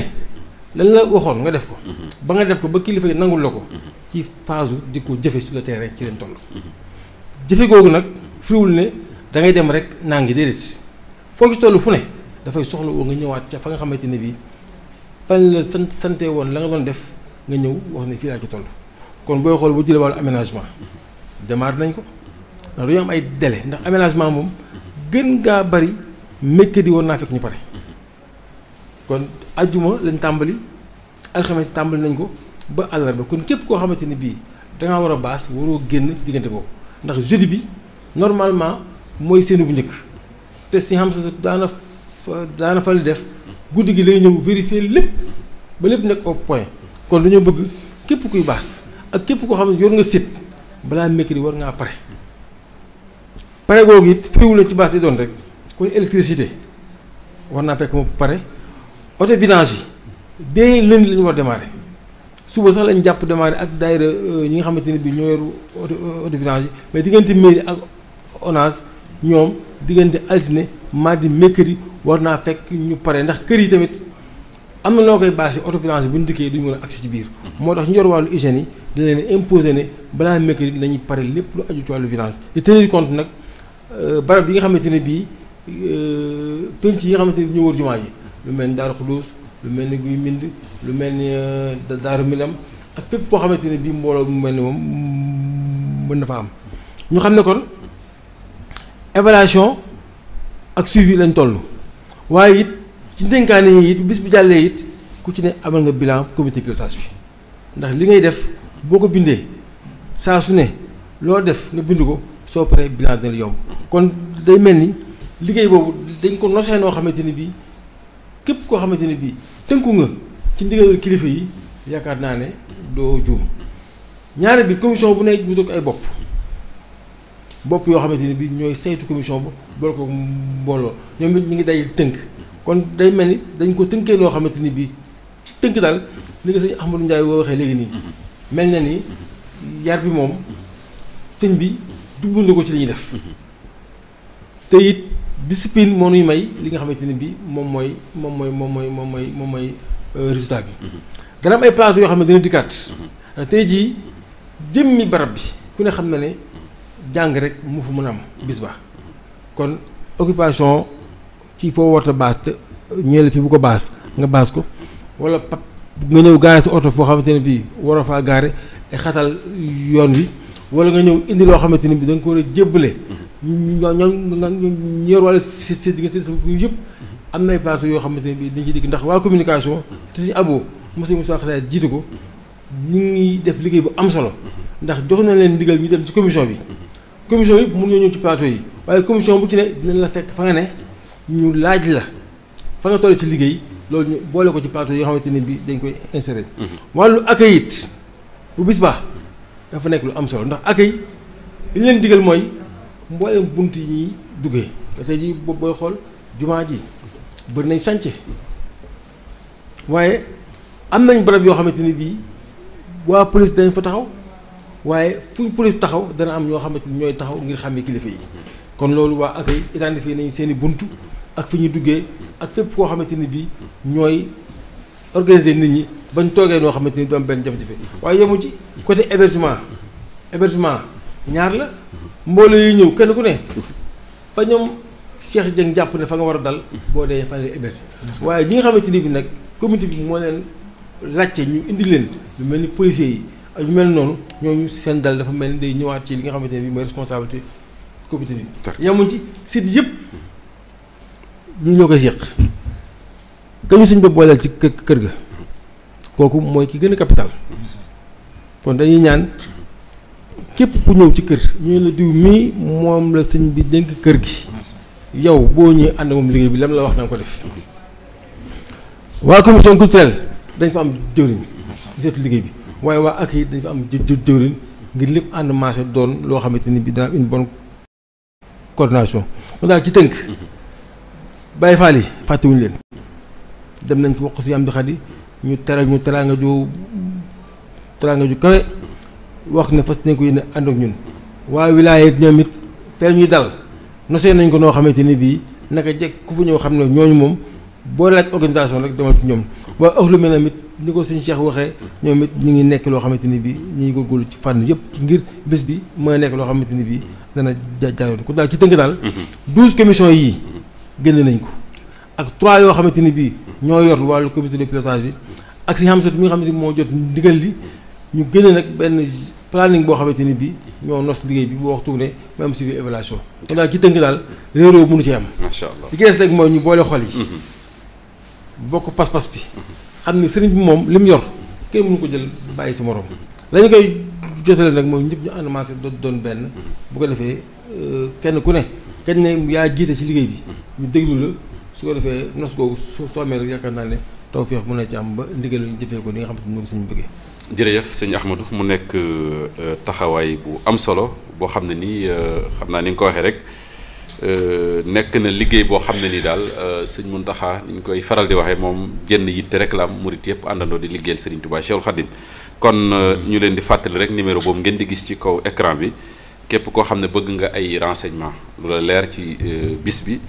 lan la waxoon nga def ko ba nga def ko ba kilifa yi nangul la ko ci phase di ko jëfe sur le terrain ci leen toll jëfe googu nag firiwul ne da ngay dem rek naa ngi déedéet foo ci toll fu ne dafay soxla woo nga ñëwaat ca fa nga xamante ne bii fan la sante woon la nga doon def nga ñëw wax ne fii laa ci toll kon booy xool bu jëlee wàllu aménagement démarré nañ ko ndax dañoo am ay délai ndax aménagement moom gën ngaa bari mercredi woon naa fekk ñu pare kon ajjuma lañ tàmbali alxames tàmbali nañ ko ba àllarba kon képp koo xamante ni bii dangaa war a baas waroo génn ci diggante boobu ndax jeudi bi normalement mooy seeni bu njëkk te si xam sa daana fa li def guddi gi lay ñëw vérifier lépp ba lépp nekk au point kon dañoo bëgg képp kuy baas ak képp koo xam ne yor nga site balaa mercredi war ngaa pare googu it firiwul la ci baas di doon rek kon électricité war naa fekk mu pare auto vidange yi dès lundi la ñu war démarrer suba sax lañ jàpp démarrer ak daayira ñi nga xamante ne bii ñoo yoru auto vidange yi mais diggante mairie ak ONAS ñoom diggante altine mardi mercredi war naa fekk ñu pare ndax kër yi tamit am na noo koy baasi auto vidange bu ñu dikkee duñu mën a agsi ci biir moo tax ñu yor wàllu hygiène yi dañ leen imposer ne balaa mercredi nañuy pare lépp lu aju ci wàllu vidange te tenir compte nag barab yi nga xamante ne bii penc yi nga xamante ne ñoo wër jumaa ji lu mel ni Daaru Xudoos lu mel ni Guy Mbind lu mel ni Daaru Minam ak fépp koo xamante ne bii mbooloo mu mel ni moom mën na fa am ñu xam ne kon évaluation ak suivi lañ toll waaye it ci ndénkaane yi it bis bu jàllee it ku ci ne amal nga bilan comité pilotage bi ndax li ngay def boo ko bindee saa su ne loo def nga bind ko soo paree bilan dina la yomb kon day mel ni liggéey boobu dañ ko nosee noo xamante ni bii képp koo xamante ni bii tënku nga ci ndigal kilifa yi yaakaar naa ne doo juum ñaare bi commission bu ne bu doog ay bopp yoo xamante ni bii ñooy saytu commission ba boole ko mbooloo ñoom it ñu ngi day tënk kon day mel ni dañ ko tënkee loo xamante ni bii ci tënk daal li nga sëñ Ahmadou Ndiaye woo waxee léegi nii mel na ni yar bi moom sëñ bi jublu na ko ci li ñuy def te it discipline moo nuy may li nga xamante ni bii moom mooy résultat bi. dana am ay plateau yoo xam ne dina dikkaat. tey jii jëmmi barab bi ku ne xam na ne jàng rek mu fa mën a am bis ba kon occupation ci foo warta baas te ñëwee fi bu ko baas nga baas ko wala nga ñëw gaare sa oto foo xamante ne bii waroo faa gaare te xatal yoon wi wala nga ñëw indi loo xamante ne bii da nga ko war a jébbale ñoom yor wàlla si diggante sa yëpp am na ay plateau yoo xamante ne bii dañ ciy dikk ndax waa communication te si abo monsieur Moussa Xasaay jiite ko ñu ngi def liggéey bu am solo ndax jox na leen ndigal ñu dem ci commission bi commission yëpp mën ñoo ñëw ci plateau yi waaye commission bu ci ne dinañ la fekk fa nga ne ñu laaj la fa nga toll ci liggéey loolu ñu boole ko ci plateau yoo xamante ne bii dañ koy insérer. wàllu accueil it bu bis baax dafa nekk lu am solo ndax accueil li leen digal mooy mboolem bunt yi ñuy duggee da tey jii booy xool jumaa ji bëri nañ sànce waaye am nañ barab yoo xamante ni bii waa police dañ fa taxaw waaye fuñ police taxaw dana am ñoo xamante ni ñooy taxaw ngir xàmmee kilifa yi kon loolu waa accueil identifié nañ seen i buntu ak fi ñuy duggee ak fépp koo xamante ni bii ñooy organiser nit ñi bañ toogee noo xamante ni du am benn jafe-jafe waaye yemu ci côté hébergement ñaar la mbooloo yi ñëw kenn ku ne fa ñoom Cheikh Dieng jàpp ne fa nga war a dal boo dee fa ngay héberger waaye ñi nga xamante ni bi nag comité bi moo leen laajte ñu indi leen lu mel ni policiers yi ak ñu mel noonu ñooñu seen dal dafa mel ni day ñëwaat ci li nga xamante ne bi mooy responsabilité comité bi yamuñ ci site yëpp ñii ñoo koy séq ka ñu suñ ba booleel ci kër ga kooku mooy ki gën a capital kon dañuy ñaan képp ku ñëw ci kër ñu la diw mii moom la sëñ bi dénk kër gi yow boo ñëwee ànd moom liggéey bi lam la wax na nga ko def waa commission culturelle dañ fa am jëwriñ seetu liggéey bi waaye waa ak yi dañ fa am jëwriñ ngir lépp ànd marché doon loo xamante ni bi dana am une bonne coordination kon daal ci tënk Baye Fall yi fàttewuñu leen dem nañ fi wax si am di xadi ñu teral ñu teraanga ju kawe wax ne fas nañ ko yéene ànd ak ñun waa wilaya ñoom it fee ñuy dal nosee nañ ko noo xamante ni bii naka jekk ku fa ñëw xam ne ñooñu moom boo laaj organisation rek demal ci ñoom waaye ëxlu mel na it ni ko sëñ Cheikh waxee ñoom it ñu ngi nekk loo xamante ni bii ñu ngi góorgóorlu ci fànn yëpp ci ngir bés bi mën a nekk loo xamante ni bii dana jaayoon ku daal ci tënk daal 12 commissions yii génn nañ ko ak 3 yoo xamante ni bii ñoo yor wàllu comité de pilotage bi ak si xamsatu mi nga xamante ni moo jot ndigal li ñu génne nag benn planning boo xamante ni bii ñoo nos liggéey bi bu waxtu ne mu am suivi évaluation kon daal ci tënk daal réeróo mënu ci am macha allah li ci des rek mooy ñu boole xol yi bokk pas-pas bi xam ni sëriñ bi moom li mu yor kenn mënu ko jël bàyyi si morom lañu koy jotale nag mooy ñëpp ñu ànd maase doon benn bu ko defee kenn ku ne kenn ne yaa jiite ci liggéey bi ñu déglu la su ko defee nos googu soo amee rek yaakaar naa ne tawfeex mën na ci am ba ndigal ñu jëfee ko ni nga xamante ni moom suñu bëggee. jërëjëf sëñ Ahmadou mu nekk taxawaay bu am solo boo xam ne nii xam naa ni nga ko waxee rek nekk na liggéey boo xam ne nii daal sëñ Mountakha ni ñu koy faral di waxee moom jenn yitte rek la am murit yëpp àndandoo di liggéeyal Serigne Touba Cheikhul Khadim kon ñu leen di fàttali rek numéro boobu ngeen di gis ci kaw écran bi képp koo xam ne bëgg nga ay renseignement lu la leer ci bis bi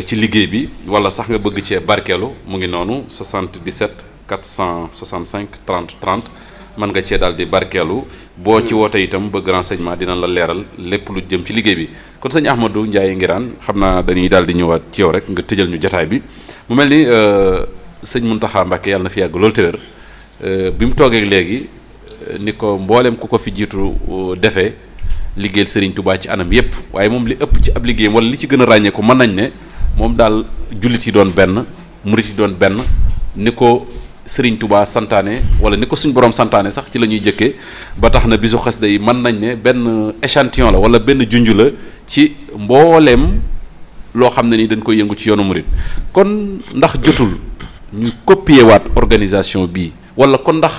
ci liggéey bi wala sax nga bëgg cee barkeelu mu ngi noonu 77 465 30 30 mën nga cee daal di barkeelu boo ci woote itam bëgg renseignement dina la leeral lépp lu jëm ci liggéey bi kon sëñ Ahmadou Ndiaye Nguirane xam naa dañuy daal di ñëwaat ci yow rek nga tëjal ñu jataay bi mu mel ni sëñ Mountakha Mbacké yàlla na fi yàgg loolu tëwër bi mu toogee léegi ni ko mboolem ku ko fi jiitu defee liggéeyal Serigne Touba ci anam yépp waaye moom li ëpp ci ab liggéeyam wala li ci gën a ràññee ko mën nañ ne moom daal jullit yi doon benn murit yi doon benn ni ko Serigne Touba santaane wala ni ko suñ borom santaane sax ci la ñuy jëkkee ba tax na bisu xasida yi mën nañ ne benn échantillon la wala benn junj la ci mbooleem loo xam ne ni dañ koy yëngu ci yoonu murit kon ndax jotul ñu copier waat organisation bii wala kon ndax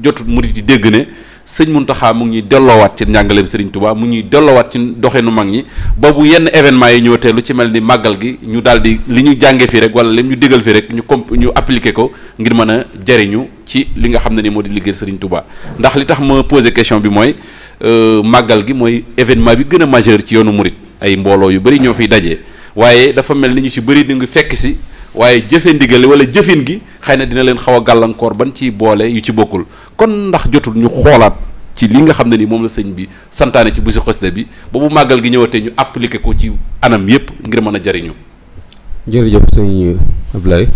jotul murit yi dégg ne sëñ Mountakha mu ngi ñuy delloowaat ci njàngaleem Serigne Touba mu ngi ñuy delloowaat ci doxinu mag ñi ba bu yenn événement yi ñëw te lu ci mel ni màggal gi ñu daal di li ñu jàngee fii rek wala li ñu digal fii rek ñu appliquer ko ngir mën a jariñu ci li nga xam ne ni moo di liggéey Serigne Touba ndax li tax ma poser question bi mooy màggal gi mooy événement bi gën a majeur ci yoonu murit ay mbooloo yu bëri ñoo fiy dajee waaye dafa mel ni ñu ci bëri di ngi fekk si waaye jëfe ndigal wala jëfin gi xëy na dina leen xaw a gàllankoor ban ci boole yu ci bokkul kon ndax jotul ñu xoolaat ci li nga xam ne ni moom la sëñ bi santaane ci bisu xasida bi ba bu màggal gi ñëwatee ñu appliquer ko ci anam yépp ngir mën a jariñu. jërëjëf sëñ Ablaye.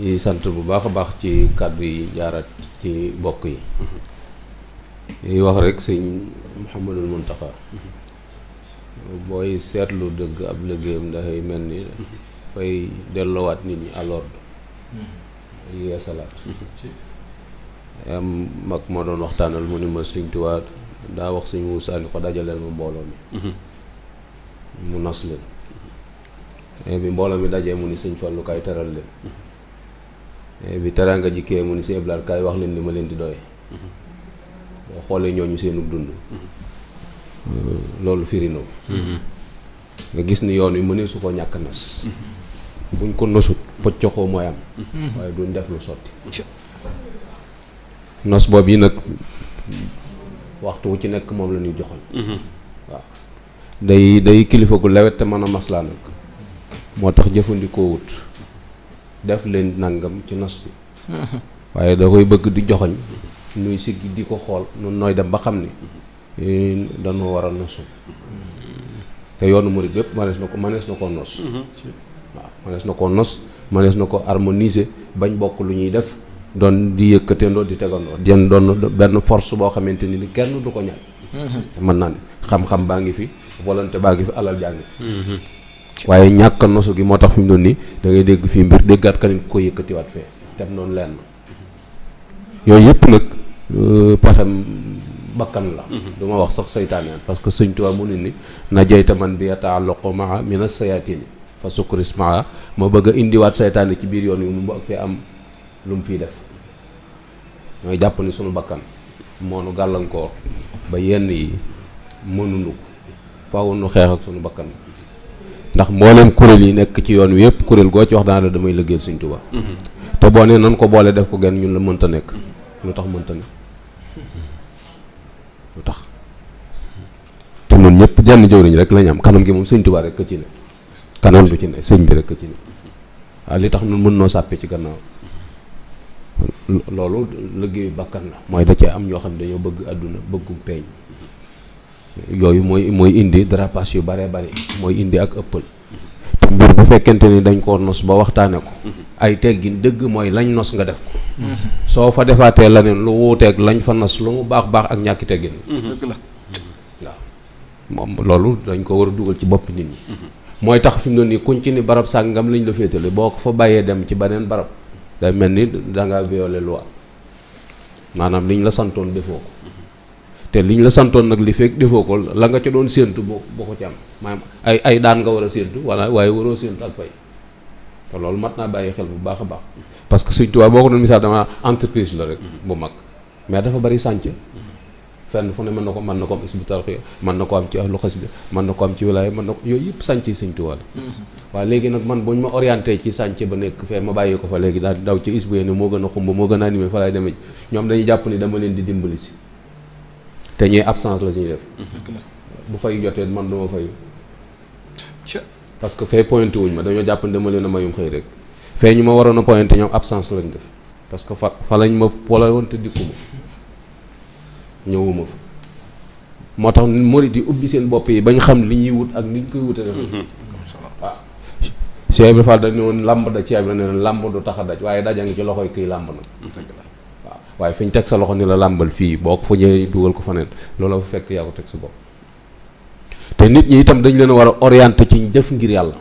yi sant bu baax a baax ci kàddu yi jaarat ci mbokk yi. yi wax rek sëñ Mouhamadul Mountakha. booy seetlu dëgg ab liggéeyam dafay mel ni fay delloowaat nit ñi à l'ordre yeesalaat am mag moo doon waxtaanal mu ni ma sëñ Tuubaa daa wax sëñ Muusaa ni ko dajaleel ma mbooloo mi mu nas leen bi mbooloo mi dajee mu ni sëñ Fallu kaay teral leen bi teraanga jikkee mu ni sëñ Ablaat kaay wax leen li ma leen di doye boo xoolee ñooñu seenu dund loolu firi na nga gis ni yoon wi mënee su ko ñàkk nas buñ ko nosut poccoxoo mooy am waaye duñ def lu sotti nos boobu yi nag waxtu wu ci nekk moom la ñuy joxoon waaw day kilifa gu lewet te mën a maslaa nag moo tax jëfandikoo wut def leen nangam ci nos bi waaye da koy bëgg di joxoñ nuy siggi di ko xool nun nooy dem ba xam ni dañoo war a nosu te yoonu murid bépp mënees na ko nos waaw mënees na ko nos mënees na ko harmoniser bañ bokk lu ñuy def doon di yëkkateendoo di tegandoo den doon benn force boo xamante ni kenn du ko ñàkk mën naa ne xam-xam baa ngi fi volonté baa ngi fi alal jaa ngi fi waaye ñàkk nosu gi moo tax fi mu doon nii da ngay dégg fii mbir déggaat kanit ko yëkkatiwaat fee tem noonu lenn yooyu yëpp nag pexem bakkan la du ma wax sax saytaane parce que sëñ Tuubaa mu ni najayta man bi yata'allaqu maa min as-sayatini fa sukris maa ma bëgg a indiwaat saytaane ci biir yoon wi mu ak fee am lu mu fiy def mooy jàpp ni sunu bakkan moo nu gàllankoor ba yenn yi mënuñu ko faaw nu xeex ak sunu bakkan ndax mbooleem kuréel yi nekk ci yoon wi yëpp kuréel goo ci wax daana damay liggéeyal sëñ Tuubaa te boo nee nan ko boole def ko genn ñun la mënta nekk lu tax mënta nekk lu tax te ñun ñëpp jenn jëwriñ rek lañ am kanam gi moom sëñ Tuubaa rek ka ci ne kanam du ci ne sëñ bi rek ka ci ne waaw li tax ñun mën noo sàppe ci gannaaw loolu liggéeyu bakkan la mooy da cee am ñoo xam ne dañoo bëgg àdduna bëggum peeñ yooyu mooy indi dérapage yu bare bari mooy indi ak ëppal te mbir bu fekkente ni dañ koo nos ba waxtaane ko ay teggin dëgg mooy lañ nos nga def ko soo fa defaatee leneen lu wuuteeg lañ fa nos lu mu baax ak ñàkki teggin dëgg la waaw moom loolu dañ ko war a dugal ci bopp nit ñi mooy tax fi mu ne nii kuñ ci ni barab sàngam lañ la féetale boo ko fa bàyyee dem ci beneen barab day mel ni dangaa violer loi maanaam liñ la santoon defoo ko te liñ la santoon nag li fekk defoo ko la nga ca doon séentu boo ko ci am maanaam ay daan nga war a séentu wala waaye waroo séentu ak fay te loolu mat naa bàyyi xel bu baax a baax parce que Sëñ Tuubaa boo ko doon misaal dama entreprise la rek bu mag mais dafa bari sànc fenn fu ne mën na ko am Hizbut Tarqiyyah mën na ko am ci ahlu xasida mën na ko am ci wilaaya mën na ko yooyu yëpp sànc Sëñ Tuubaa la waaw léegi nag man buñ ma orienté ci sànc ba nekk fee ma bàyyi ko fa léegi daal daw ci Hizbut ni moo gën a xumb moo gën a animé fa laay demee ñoom dañuy jàpp ni dama leen di dimbali si te ñuy absence la ñuy def bu fay jotee man duma fayu parce que fee pointé wuñ ma dañoo jàpp ni dama leen a mayum xëy rek fee ñu ma waroon a pointé ñoom absence lañ def parce que fa lañ ma wala woon te dikkuma ñëwuma fa moo tax murid yi ubbi seen bopp yi bañ xam li ñuy wut ak ni ñu koy wute def waaw Cheikh Ibrahima Fall dañ ne woon làmb da Cheikh Ibrahima ne làmb du tax a daj waaye daja ngi ci loxoy kiy làmb nag waaw waaye fi ñu teg sa loxo ni la làmbal fii boo ko fa ñëwee dugal ko fa neen loolu fa fekk yaa ko teg sa bopp te nit ñi itam dañ leen a war a orienté ci def ngir yàlla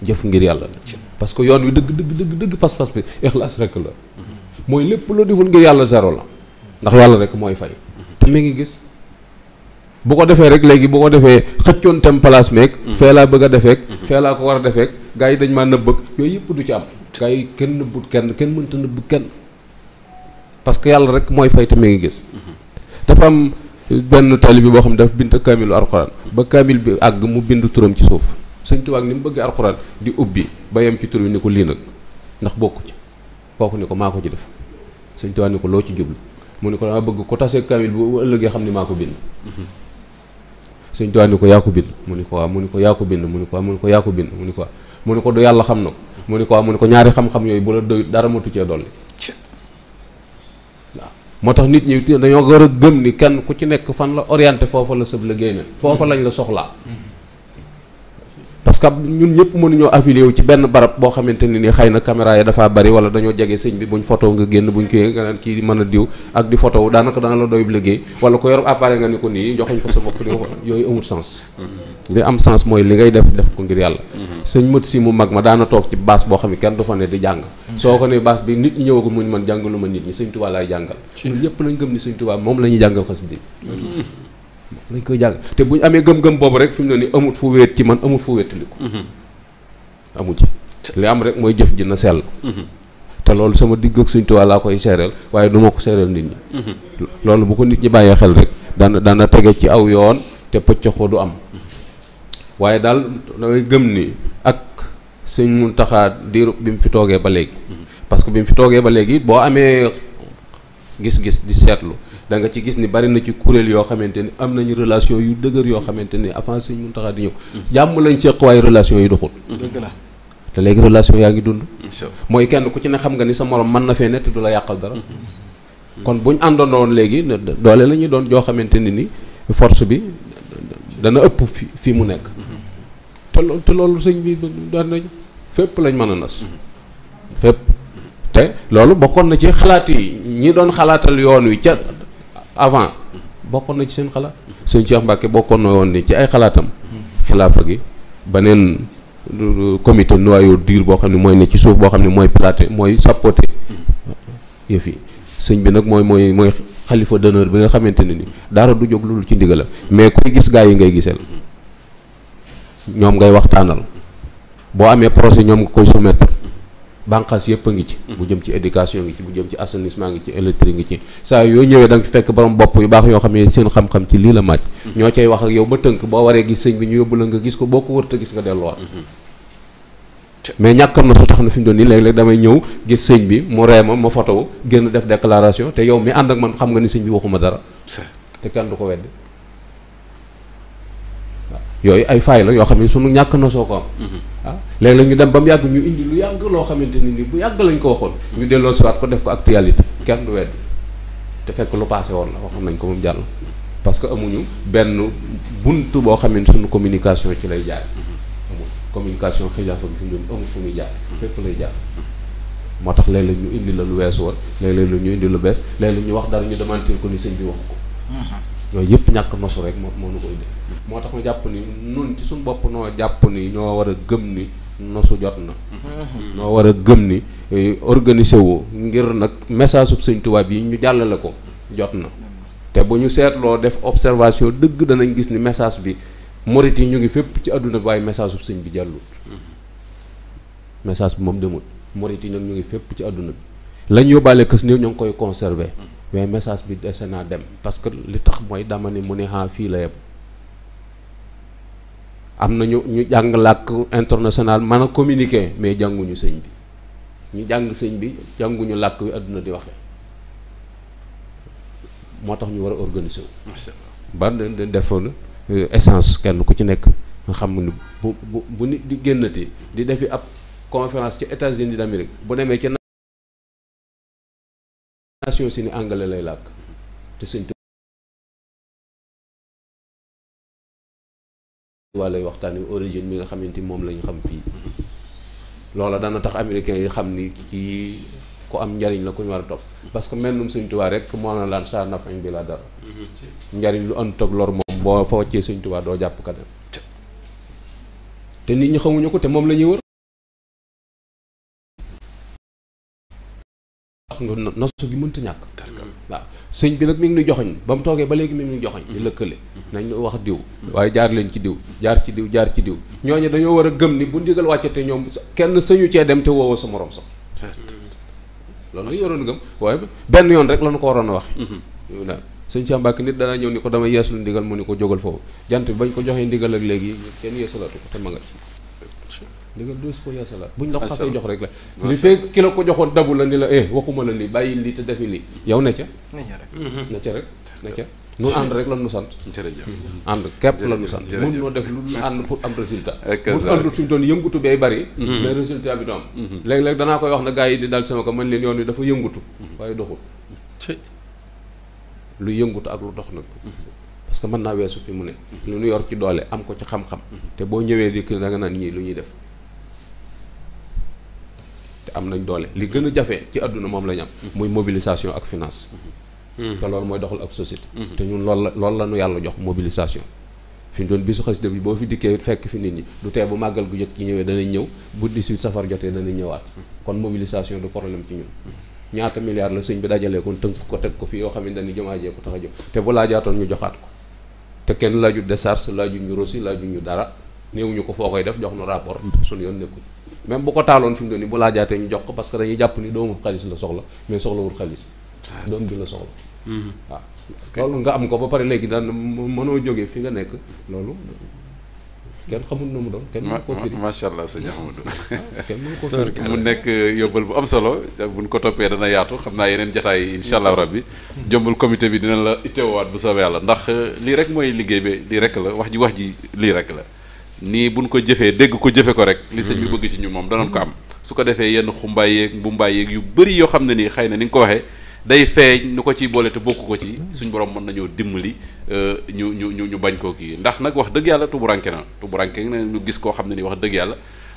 jëf ngir yàlla la parce que yoon wi dëgg pas-pas bi ixlaas rek la mooy lépp loo deful ngir yàlla zéro la ndax yàlla rek mooy fay te mi ngi gis bu ko defee rek léegi bu ko defee xëccoon tem place meeg fee laa bëgg a defeek fee laa ko war a defeek gars yi dañ maa nëbbëg yooyu yëpp du ci am gars yi kenn nëbbut kenn mënta nëbb kenn parce que yàlla rek mooy fay te mi ngi gis dafa am benn taalibe boo xam ne dafa bind kaamilu alxuraan ba kaamil bi àgg mu bind turam ci suuf Sëñ Tuubaa ni mu bëggee alxuraan di ubbi ba yem ci tur bi ni ko lii nag ndax bokku ci kooku ni ko maa ko ci def Sëñ Tuubaa ni ko loo ci jublu mu ni ko dama bëgg ko tasee kaamil bu ëllëgee xam ni maa ko bind Sëñ Tuubaa ni ko yaa ko bind mu ni ko waaw mu ni ko yaa ko bind mu ni ko waaw mu ni ko yaa ko bind mu ni ko waaw mu ni ko du yàlla xam na ko mu ni ko waaw mu ni ko ñaari xam-xam yooyu bu la doy dara matu cee dolli waaw moo tax nit ñi dañoo war a gëm ni kenn ku ci nekk fan la orienté foofa la sëb liggéey na foofa lañ la soxlaa parce que ñun ñëpp mënuñoo affilié wu ci benn barab boo xamante ne ni xëy na caméra yi dafaa bari wala dañoo jege sëñ bi buñ photo nga génn buñ koy nga naan kii mën a diw ak di photo daanaka dana la doy liggéey wala ko yor appareil nga ni ko nii joxuñ ko sa bopp di ko yooyu amul sens li am sens mooy li ngay def ko ngir yàlla sëñ mët si mu mag ma daana toog ci baas boo xam ne kenn du fa ne di jàng soo ko ne baas bi nit ñi ñëwagul muñ man jàngalu ma nit ñi sëñ Tuubaa laay jàngal ñun ñëpp nañ gëm ni sëñ Tuubaa moom la ñuy jàngal xasida lañ koy jàng te bu ñu amee gëm-gëm boobu rek fi mu ne ni amut fu wéet ci man amut fu wéetaliku amu ci li am rek mooy jëf ji na sell te loolu sama digg ak Sëñ Tuubaa laa koy seereel waaye du ma ko seereel nit ñi loolu bu ko nit ñi bàyyee xel rek dana tege ci aw yoon te pëccoxoo du am waaye daal dangay gëm ni ak Sëñ Muntaxaa diiru bi mu fi toogee ba léegi parce que bi mu fi toogee ba léegi boo amee gis-gis di seetlu da nga ci gis ni bari na ci kuréel yoo xamante ni am nañu relation yu dëgër yoo xamante ni avant Sëñ Muntaxa di ñëw jàmm lañ seq waaye relation yi doxul dëgg la te léegi relation yaa ngi dund mooy kenn ku ci ne xam nga ni sa morom mën na fee ne te du la yàqal dara kon buñ àndandoon léegi doole la ñuy doon joo xamante ni force bi dana ëpp fi mu nekk te loolu sëñ bi doon nañ fépp lañ mën a nas fépp te loolu bokkoon na ci xalaat yi ñi doon xalaatal yoon wi ca avant bokkoon na ci seen xalaat sëñ Cheikh Mbacke bokkoon na woon ni ci ay xalaatam xilaafa gi beneen comité noyau dur boo xam ne mooy ne ci suuf boo xam ne mooy piloté mooy sapoté yëf yi sëñ bi nag mooy xalifa d'honneur bi nga xamante ne ni dara du jóg loolu ci ndigalam mais kuy gis gaa yi ngay giseel ñoom ngay waxtaanal boo amee projet ñoom nga koy soumettre bànqaas yëpp a ngi ci bu jëm ci éducation ngi ci bu jëm ci assainissement ngi ci électrique ngi ci saa yoo ñëwee da nga fi fekk borom bopp yu baax yoo xam ne seen xam-xam ci lii la màcc ñoo cay wax ak yow ba tënk boo waree gis sëñ bi ñu yóbbu la nga gis ko boo ko wërta gis nga delluwaat mais ñàkkam na su tax na fi mu doon nii léeg-léeg damay ñëw gis sëñ bi mu ree ma photo génn def déclaration te yow mi ànd ak man xam nga ni sëñ bi waxuma dara te kenn du ko weddi yooyu ay faay la yoo xam ne sunu ñàkk na soo ko am ah léeg-léeg ñu dem ba mu yàgg ñu indi lu yàgg loo xamante ni bu yàgg lañ ko waxoon ñu delloo siwaat ko def ko actualité kenn du weddi te fekk lu passé woon la waxoon nañ ko moom jàll parce que amuñu benn bunt boo xam ne sunu communication ci lay jaar amul communication xilaafa bi fi mu doon amul fu muy jaar fépp lay jaar moo tax léeg-léeg ñu indi la lu weesu woon léeg-léeg la ñu indi lu bees léeg-léeg ñu wax dara ñu demantir ko ni sëñ bi wax ko yooyu yëpp ñàkk nosu rek moo nu ko indi moo tax ma jàpp ni nun ci suñu bopp noo jàpp ni ñoo war a gëm ni nosu jot na noo war a gëm ni organiser wu ngir nag message sub Sëñ Tuubaa yi ñu jàllale ko jot na te bu ñu seetloo def observation dëgg danañ gis ni message bi murit yi ñu ngi fépp ci àdduna bi waaye message sub sëñ bi jàllut message bi moom demut murit yi nag ñu ngi fépp ci àdduna bi lañ yóbbaale kës néew ñoo ngi koy conserver mais message bi dese naa dem parce que li tax mooy dama ni mu ne fii la yem am na ñu jàng làkk international mën a communiquer mais jànguñu sëñ bi ñu jàng sëñ bi jànguñu làkk wi àdduna di waxe moo tax ñu war a organiser wu ba defoon essence kenn ku ci nekk nga xam ni bu nit di génnati di defi ab conférence ci États-Unis d'Amérique bu demee ci nation si ni anglais lay làkk te sëñ Tuubaa lay waxtaan wi origine mi nga xamante ni moom la ñu xam fii loola dana tax américains yi xam ni kii ku am njariñ la ku ñu war a topp parce que mel num Sëñ Tuubaa rek moo na laan sa nafañ bi la dara njariñ lu ànd ak lor moom boo fa wàccee Sëñ Tuubaa doo jàpp ka dem te nit ñi xamuñu ko te moom la ñuy wër nga nosu gi mënta ñàkk. waaw sëñ bi nag mi ngi nuy joxoñ ba mu toogee ba léegi mi ngi nuy joxoñ di lëkkale nañ wax diw waaye jaar leen ci diw jaar ci diw jaar ci diw ñooñu dañoo war a gëm ni bu ndigal wàccate ñoom kenn sëñu cee dem te woowoo sa morom sax loolu la ñu waroon a gëm waaye benn yoon rek la ñu ko waroon a wax sëñ Cheikh Mbacke nit dana ñëw ni ko dama yeeslu ndigal mu ni ko jógal foofu jant bi bañ ko joxee ndigal ak léegi kenn yeesalatu ko te ma nga ndigal doo su ko yeesalaat buñ la ko xasee jox rek la li fekk ki la ko joxoon dabu la ni la waxuma la lii bàyyi lii te defi lii yow ne ca ne ca rek ne ca nu ànd rek la nu sant ànd képp la nu sant mun noo def lu ànd pour am résultat bu àndul fi mu doon yëngutu bay bari mais résultat bi du am léeg-léeg danaa koy wax na gars yi di dal sama ko man leen yoon wi dafa yëngutu waaye doxul lu yëngutu ak lu dox nag parce que mën naa weesu fi mu ne lu nu yor ci doole am ko ci xam-xam te boo ñëwee di da nga naan ñii lu ñuy def te am nañ doole li gën a jafe ci àdduna moom la ñu am muy mobilisation ak finance te loolu mooy doxal ak société te ñun loolu la nu yàlla jox mobilisation fi mu doon bisu xasida bi boo fi dikkee fekk fi nit ñi du tee bu màggal gu jot ci ñëwee danañ ñëw bu 18 safar jotee danañ ñëwaat kon mobilisation du problème ci ñun ñaata milliards la sëñ bi dajalee kon tënk ko teg ko fi yoo xam ne dañuy jumaa jee ko tax a jóg te bu laajaatoon ñu joxaat ko te kenn laaju décharge laaju ñu rosi laaju ñu dara néewuñu ko foo koy def jox nu rapport suñu yoon nekku même bu ko taaloon fi mu doon ni bu laajaatee ñu jox ko parce que dañuy jàpp ni doomu xaalis la soxla mais soxlawul xaalis doom bi la soxla waaw loolu nga am ko ba pare léegi daan mënoo jógee fi nga nekk loolu kenn xamul na mu doon kenn mënu ko firi macha allah sëñ Ahmadou kenn mënu ko firi mu nekk yóbbal bu am solo buñ ko toppee dana yaatu xam naa yeneen jataay yi incha allah rabbi jombul comité bi dina la itteewaat bu soobee yàlla ndax lii rek mooy liggéey bi lii rek la wax ji lii rek la nii buñ ko jëfee dégg ko jëfe ko rek li sëñ bi bëgg ci ñun moom danoon ko am su ko defee yenn xumbaay yeeg mbumbaay yeeg yu bëri yoo xam ne nii xëy na ni nga ko waxee day feeñ nu ko ciy boole te bokku ko ci suñ borom mën nañoo dimbali ñu bañ koo kii ndax nag wax dëgg yàlla tuburanke na ñu gis koo xam ne nii wax dëgg yàlla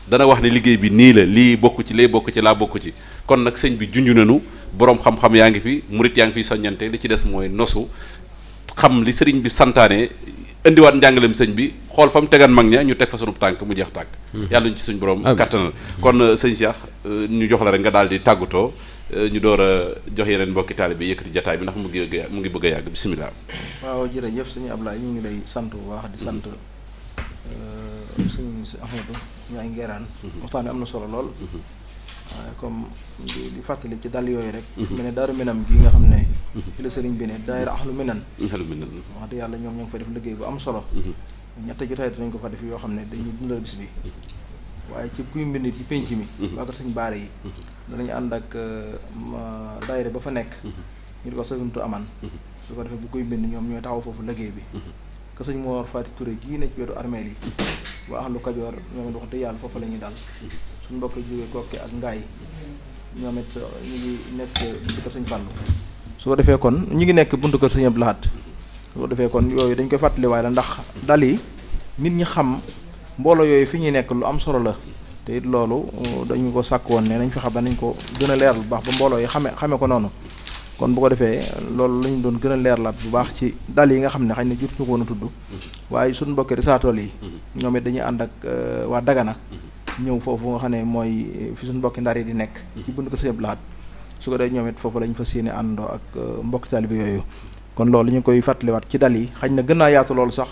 dana wax ne liggéey bi nii la lii bokk ci lee bokk ci laa bokk ci kon nag sëñ bi junj nañu borom xam-xam yaa ngi fi murit yaa ngi fi soññante li ci des mooy nosu xam li sëriñ bi santaane indiwaat njàngaleem sëñ bi xool fa mu tegan mag ña ñu teg fa sunu tànk mu jeex tàkk yàlla ñu ci suñ borom kattanal kon sëñ Cheikh ñu jox la rek nga daal di tàggatoo ñu door a jox yeneen mbokki taalibe bi yëkkati jataay bi ndax mu ngi bëgg a yàgg bisimilah. waaw jërëjëf sëñ Ablaye ñu ngi lay sant bu baax di sant sëñ Ahmadou Ndiaye Nguerane waxtaan bi am na solo lool waaye comme di fàttali ci dal yooyu rek mel ne Daaru Minam gi nga xam ne fi la sëriñ bi ne daayira Ahlu Minan wax dëgg yàlla ñoom ñoo ngi fa def liggéey bu am solo ñett jotaay dinañ ko fa def yoo xam ne dañuy dundal bis bi waaye ci kuy mbind ci pénc mi waa ko sëñ baare yi danañu ànd ak daayira ba fa nekk ñu di ko sëñtu aman su ko defee bu kuy mbind ñoom ñooy taxaw foofu liggéey bi que sëñ Mor Fati Touré gii ne ci wetu armeel yi waa Ahlu Kajoor ñoom it wax dëgg yàlla foofu la ñuy dal suñu mbokk jógee Kokke ak Ngaay ñoom it ñu ngi nekk buntu kër sëñ Fallu su ko defee kon ñu ngi nekk buntu kër sëñ Abdou Lahad su ko defee kon yooyu dañ koy fàttali waaye la ndax dal yi nit ñi xam mbooloo yooyu fi ñuy nekk lu am solo la te it loolu dañu ko sàkk woon ne nañ fexe ba nañ ko gën a leeral bu baax ba mbooloo yi xame ko noonu kon bu ko defee loolu la ñu doon gën a leerlaat bu baax ci dal yi nga xam ne xëy na jot ñu ko woon a tudd waaye suñu mbokki risaatool yi ñoom it dañuy ànd ak waa Dagana ñëw foofu nga xam ne mooy fi suñu mbokki ndar yi di nekk ci bunt ko sëñ Laat su ko defee ñoom it foofu lañ fas yéene àndoo ak mbokki taalibe yooyu kon loolu ñu koy fàttaliwaat ci dal yi xañ na gën naa yaatu loolu sax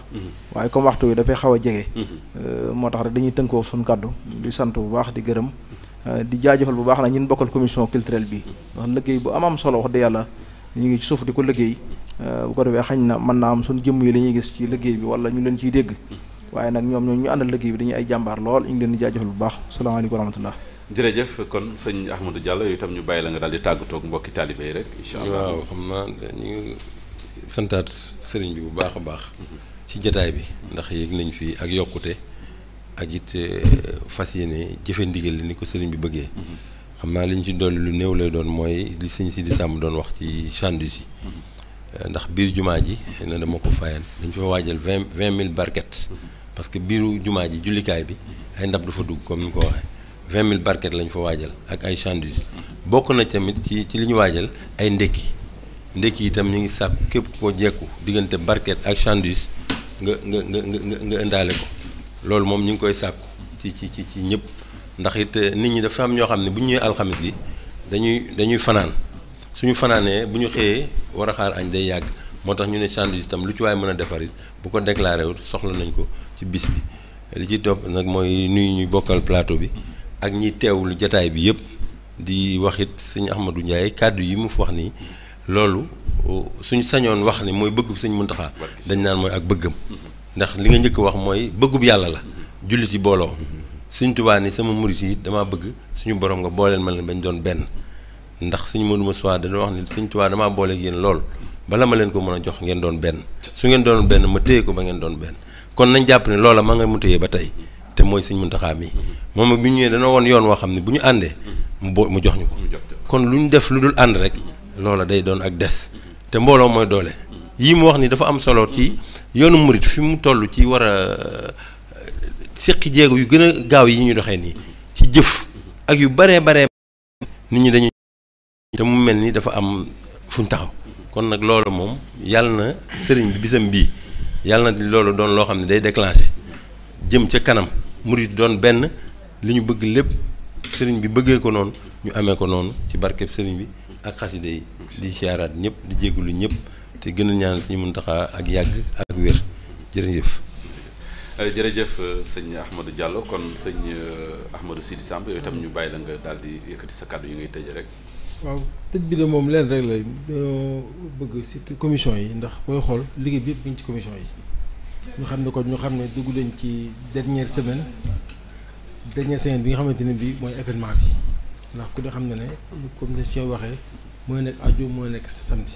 waaye comme waxtu wi dafay xaw a jege moo tax rek dañuy tënkoo suñu kàddu di sant bu baax di gërëm di jaajëfal bu baax nag ñun bokkal commission culturelle bi ndax liggéey bu am solo wax dëgg yàlla ñu ngi ci suuf di ko liggéey bu ko defee xañ na mën naa am suñu jëmm yi la ñuy gis ci liggéey bi wala ñu leen ciy dégg waaye nag ñoom ñu àndal liggéey bi dañuy ay jàmbaar lool ñu ngi leen di jaajëfal bu baax salaamaaleykum wa rahmatullah jërëjëf kon sëñ Ahmadou Diallo yow itam ñu bàyyi la nga daal di tàggatoo ak mbokki taalibe yi rek incha allah waaw xam naa ñu santaat sëriñ bi bu baax a baax ci jataay bi ndax yëg nañ fi ak yokkute ak it fas yéene jëfe ndigal li ni ko sëriñ bi bëggee xam naa li ñu ci dolli lu néew lay doon mooy li sëñ si di sàmm doon wax ci chandus yi ndax biir jumaa ji na dama ko fayan dañ fa waajal 20 000 barquettes parce que biiru jumaa ji jullikaay bi ay ndab du fa dugg comme ni ko waxee 20 000 barquettes lañ fa waajal ak ay chandus bokk na tamit ci li ñu waajal ay ndekki itam ñu ngi sàkku képp koo jekku diggante barquette ak chandus nga indaale ko loolu moom ñu ngi koy sàkku ci ñëpp ndax it nit ñi dafa am ñoo xam ne bu ñu ñëwee alxamis yi dañuy fanaan suñu fanaanee bu ñu xëyee war a xaar añ day yàgg moo tax ñu ne sandwich itam lu ci waay mën a defar it bu ko déclaré wut soxla nañ ko ci bis bi li ci topp nag mooy nuyu ñuy bokkal plateau bi ak ñi teewlu jataay bi yëpp di wax it sëñ Ahmadou Ndiaye kàddu yi mu fi wax nii loolu suñu sañoon wax ni mooy bëggub sëñ Muntaxa dañ naan mooy ak bëggam ndax li nga njëkk wax mooy bëggub yàlla la jullit yi booloo Sëñ Tuubaa ni sama murit yi damaa bëgg suñu borom nga booleel ma leen bañ doon benn ndax suñu mënuma soit dana wax ni Sëñ Tuubaa damaa booleeg yéen lool bala ma leen ko mën a jox ngeen doon benn su ngeen doon benn ma téye ko ba ngeen doon benn kon nañ jàpp ne loola ma nga mu téye ba tey te mooy Sëñ Muntaxa mi moom bi ñu ñëwee dana woon yoon woo xam ne bu ñu àndee mu jox ñu ko kon lu ñu def lu dul ànd rek loola day doon ak des te mbooloo mooy doole yii mu wax ni dafa am solo ci yoonu murit fi mu toll ci war a séqi jéego yu gën a gaaw yi ñu doxee nii ci jëf ak yu baree nit ñi dañu te mu mel ni dafa am fuñ taxaw kon nag loolu moom yàlla na sëriñ bi bisam bii yàlla na loolu doon loo xam ne day déclenché jëm ca kanam murit doon benn li ñu bëgg lépp sëriñ bi bëggee ko noonu ñu amee ko noonu ci barkeb sëriñ bi ak xaside yi di siyaaraat ñëpp di jégalu ñëpp te gën a ñaanal suñu Muntaxa ak yàgg ak wér jërëjëf. jërëjëf sëñ Ahmadou Diallo kon sëñ Ahmadou Sidi Samb yooyu itam ñu bàyyi la nga daal di yëkkati sa kàddu yi ngay tëjee rek. waaw tëj bi de moom leen rek la dañoo bëgg surtout commission yi ndax booy xool liggéey bi yëpp ñu ngi ci commission yi ñu xam ne kon ñu xam ne dugg leen ci dernière semaine bi nga xamante ne bii mooy événement bi ndax ku ne xam ne comme ni ci waxee mooy nekk aju mooy nekk samedi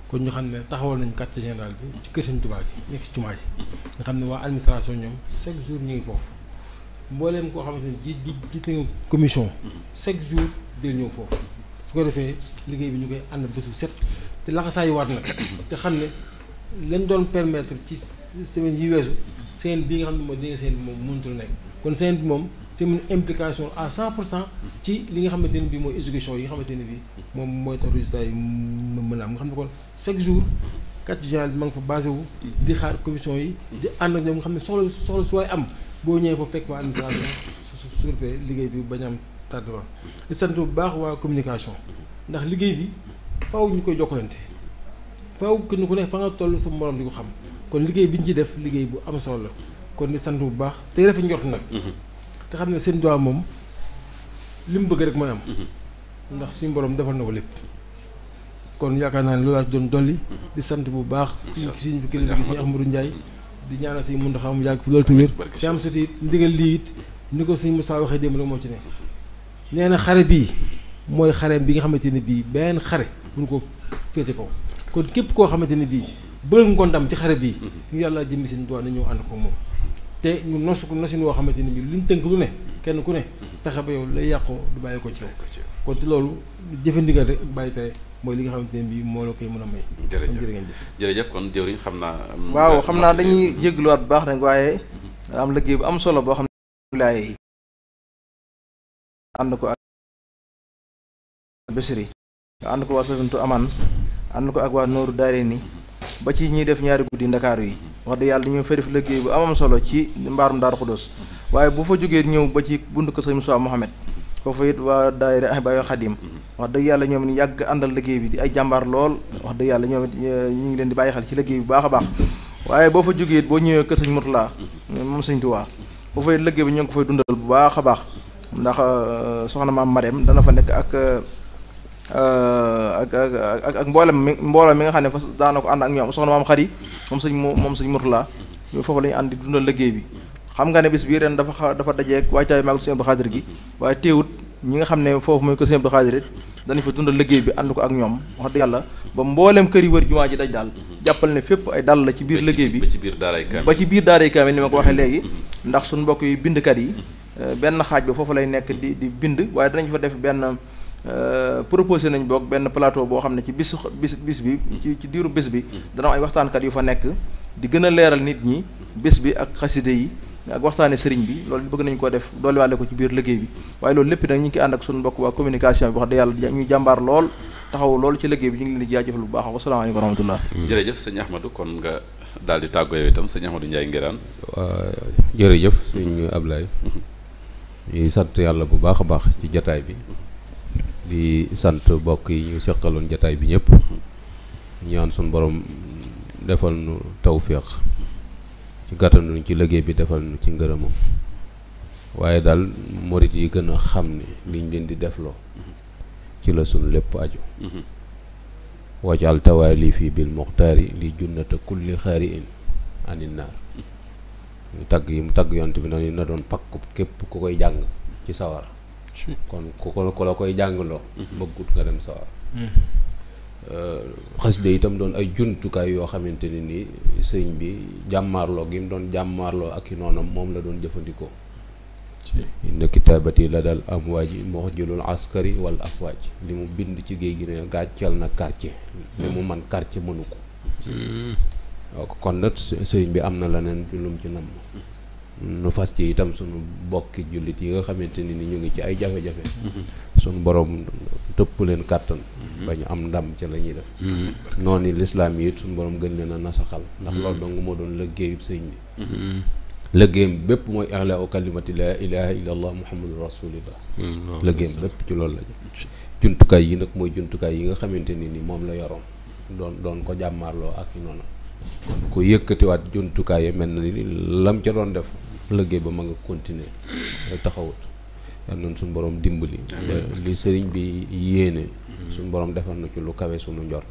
kon ñu xam ne taxawal nañu quartier général bi ci kër Sëñ Tuubaa gi nekk ci jumaa ji nga xam ne waa administration ñoom chaque jour ñu ngi foofu mbooleem koo xamante ne jiite nga commission chaque jour del ñëw foofu su ko defee liggéey bi ñu koy ànd bés bu set te laxasaayu waat nag te xam ne lañ doon permettre ci semaine yi weesu semaine bii nga xam ne mooy dégg semaine bi moom mënutul nekk kon semaine bi moom c'est une implication à 100% ci li nga xamante ne bii mooy exécution yi nga xamante ne bii moom mooy tax résultat yi mën a am nga xam ne kon chaque jour quartier général bi ma nga fa basé wu di xaar commission yi di ànd ak ñoom nga xam ne soxla su waay am boo ñëwee fa fekk waa administration su ko defee liggéey bi bañ am tardement di sant bu baax waa communication ndax liggéey bi faaw ñu koy jokkalante faaw kenn ku ne fa nga toll sa morom di ko xam kon liggéey bi ñu ciy def liggéey bu am solo la kon di sant bu baax te rafet njort nag te xam ne seen doigt moom li mu bëgg rek mooy am ndax suñu borom defal na ko lépp kon yaakaar naa ne loolu laa ci doon dolli di sant bu baax suñu kilifa gi Sëñ Ahmadou Ndiaye di ñaanal Sëñ Muntaxa mu yàgg fi loolu tuwér si am soti it ndigal lii it ni ko Sëñ Moussa waxee démb rek moo ci ne nee na xare bii mooy xareem bi nga xamante ne bii benn xare mënu ko féete kaw kon képp koo xamante ne bii bëgg nga ko ndam ci xare bii ñu yàlla jëmmi seen doigt na ñëw ànd ko moom te ñu nosu ko nosin woo xamante ne bii luñ tënk lu ne kenn ku ne fexe ba yow lay yàqoo du bàyyi ko ci yow kon te loolu jëfe ndigal rek ak bàyyi tere mooy li nga xamante ne bii moo la koy mën a may. jërëjëf kon jëwriñ xam naa. waaw xam naa dañuy jégaluwaat bu baax rek waaye am liggéey bu am solo boo xam ne laay ànd ko ak Bichri ànd ko waa Safinatu Aman ànd ko ak waa Nooru Daarayni ba ci ñiy def ñaari guddi Ndakaaru yi wax dëgg yàlla dañoo fa def liggéey bu am solo ci mbaarum Daaru Xudoos waaye bu fa jógee ñëw ba ci buntu ko Sëñ Moussa Mohamed foofu it waa daayira Ahibahil Khadim wax dëgg yàlla ñoom it yàgg àndal liggéey bi di ay jàmbaar lool wax dëgg yàlla ñoom it ñu ngi leen di bàyyi xel ci liggéey bu baax a baax waaye boo fa jógee it boo ñëwee kër Sëñ Murtala moom Sëñ Tuubaa foofu it liggéey bi ñu ngi ko fay dundal bu baax a baax ndax soxna maam Marème dana fa nekk ak mbooloo mi nga xam ne fa daana ko ànd ak ñoom soxna maam Xari moom sëñ Murtala foofu la ñu ànd di dundal liggéey bi xam nga ne bis bii ren dafa dajeeg waajtaay magal Sëñ Abdou Khadir gi waaye teewut ñi nga xam ne foofu mooy ko Sëñ Abdou Khadir it danañ fa dundal liggéey bi ànd ko ak ñoom wax dëgg yàlla ba mbooleem kër yi wër jumaa ji daj daal jàppal ne fépp ay dal la ci biir liggéey bi ba ci biir daaray kaamil ni ma ko waxee léegi ndax suñu mbokk yi bindkat yi benn xaaj ba foofu lay nekk di bind waaye danañ fa def benn proposé nañ boog benn plateau boo xam ne ci bis bi ci diiru bis bi dana ay waxtaankat yu fa nekk di gën a leeral nit ñi bis bi ak xaside yi ak waxtaane sëriñ bi loolu bëgg nañ koo def dolliwaale ko ci biir liggéey bi waaye loolu lépp nag ñu ngi koy ànd ak suñu mbokk waa communication bi wax dëgg yàlla ñu jàmbaar lool taxaw loolu ci liggéey bi ñu ngi leen di jaajëfal bu baax wasalaamaaleykum wa rahmatullah jërëjëf sëñ Ahmadou kon nga daal di tàggoo yow itam sëñ Ahmadou Ndiaye Nguirane jërëjëf sëñ Ablaye ñuy sant yàlla bu baax a baax ci jataay bi di sant mbokk yi ñu seqaloon jataay bi ñëpp ñaan suñu borom defal nu tawféex ci gàttanuñ ci liggéey bi defal nu ci ngërëmam waaye daal morit yi gën a xam ne liñ leen di defloo ci la sunu lépp aju wajal tawaali fii bil muxtaari li junnata kulli xaari in anin naar mu tagg yi mu tagg yont bi noonu na doon pakkub képp ku koy jàng ci sawar kon ku la koy jàngloo bëggut nga dem sawar xasida itam doon ay jumtukaay yoo xamante ne ni sëñ bi jàmmaarloo gi mu doon jàmmaarloo ak i noonam moom la doon jëfandikoo inna kitaabati la dal amwaaji muxjilul askari wal afwaaj li mu bind ci géej gi ne gàccal na quartier ne mu man quartier mënu ko waaw kon nag sëñ bi am na leneen lu mu ci namm nu fas ci itam sunu bokki jullit yi nga xamante ni ñu ngi ci ay jafe-jafe sunu borom tëpp leen kàttan ba ñu am ndam ca la ñuy def noonu lislaam yi it sunu borom gën leen a nasaxal ndax loolu dong moo doon liggéeyub sëñ bi liggéeyam bépp mooy i'laa kalimati laa ilaha illa allah muhammadu rasulillah liggéeyam bépp ci loolu la jumtukaay yi nag mooy jumtukaay yi nga xamante ni moom la yoroon doon ko jàmmaarloo ak i noonu kon ko yëkkatiwaat jumtukaay yi mel na ni lam ca doon def liggéey ba ma nga continuer taxawut yal nañ suñu borom dimbali li sëriñ bi yéene suñu borom defal na ci lu kawe suñu njort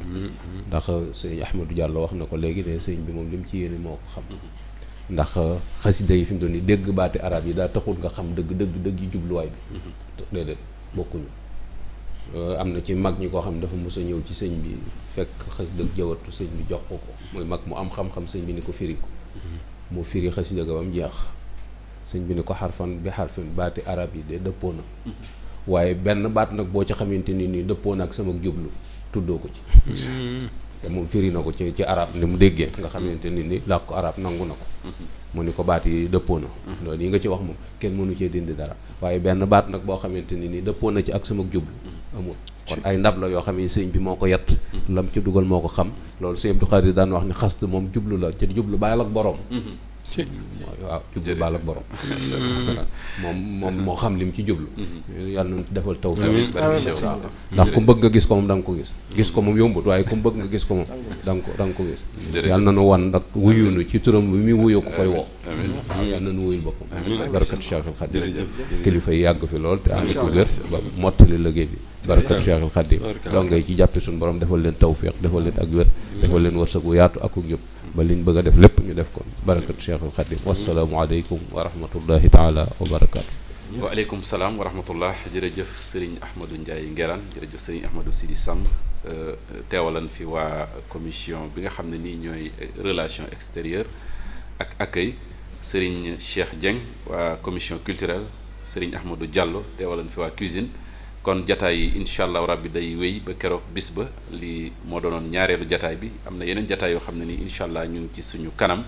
ndax sëriñ Ahmadou Diallo wax na ko léegi ne sëriñ bi moom li mu ci yéene moo ko xam ndax xasida yi fi mu doon ni dégg baati arab yi daa taxul nga xam dëgg yi jubluwaay bi déedéet bokkuñu am na ci mag ñi koo xam ne dafa mos a ñëw ci sëñ bi fekk xasida jawatu sëñ bi jox ko muy mag mu am xam-xam sëñ bi ni ko firi ko mu firi xasida ga ba mu jeex sëñ bi ni ko xarfan bi xarfin baati arab yi de dëppoo na waaye benn baat nag boo ci xamante ni dëppoo na ak sama jublu tuddoo ko ci te moom firi na ko ci arab ni mu déggee nga xamante ni làkk ko arab nangu na ko mu ni ko baat yi dëppoo na loolu yi nga ci wax moom kenn mënu cee dindi dara waaye benn baat nag boo xamante ni dëppoo na ci ak sama jublu amul kon ay ndab la yoo xam ne sëñ bi moo ko yett lam ci dugal moo ko xam loolu sëñ Abdou Khadir daan wax ni xast moom jublu la ci jublu bàyyil ak borom waaw jublu baal ak borom moom moo xam lim ci jublu yàlla na defal taw fi ndax ku bëgg nga gis ko moom da nga ko gis ko moom yombut waaye ku bëgg nga gis ko moom da nga ko gis yàlla na nu wan nag wuyunu ci turam bi muy wuyoo ko koy woo yàlla na nu wuyul boppam barakat Cheikhul Khadim kilifa yi yàgg fi lool te ànd ko wér ba mottali liggéey bi barakat Cheikhul Khadim donc ngay ci jàppe suñu borom defal leen tawfiq defal leen ak wér defal leen wërsëg wu yaatu ak njub ba liñ bëgg a def lépp ñu def ko barakat Cheikhul Khadim wassalaamu aleykum wa rahmatullahi taala wa barakaatu waaleykum salaam wa rahmatullah jërëjëf sëriñ Ahmadou Ndiaye Nguerane jërëjëf sëriñ Ahmadou Sidi Samb teewalan fi waa commission bi nga xam ne nii ñooy relation extérieure ak accueil sëriñ Cheikh Dieng waa commission culturelle sëriñ Ahmadou Diallo teewalan fi waa cuisine kon jataay yi incha allah rabbi day wéy ba keroog bis ba lii moo doonoon ñaareelu jataay bi am na yeneen jataay yoo xam ne nii incha allah ñu ngi ci suñu kanam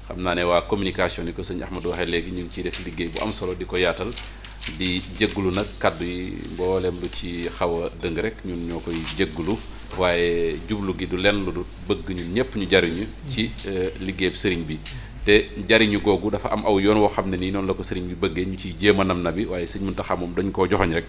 xam naa ne waa communication ni ko sëñ Ahmadou waxee léegi ñu ngi ciy def liggéey bu am solo di ko yaatal di jéggulu nag kaddu yi mboolem lu ci xaw a dëng rek ñun ñoo koy jéggulu waaye jublu gi du lenn lu du bëgg ñun ñëpp ñu jariñu ci liggéeyub sëriñ bi te jariñu googu dafa am aw yoon woo xam ne nii noonu la ko sëriñ bi bëggee ñu ciy jéem a nam na bi waaye sëñ Muntaxa moom dañ koo joxoñ rek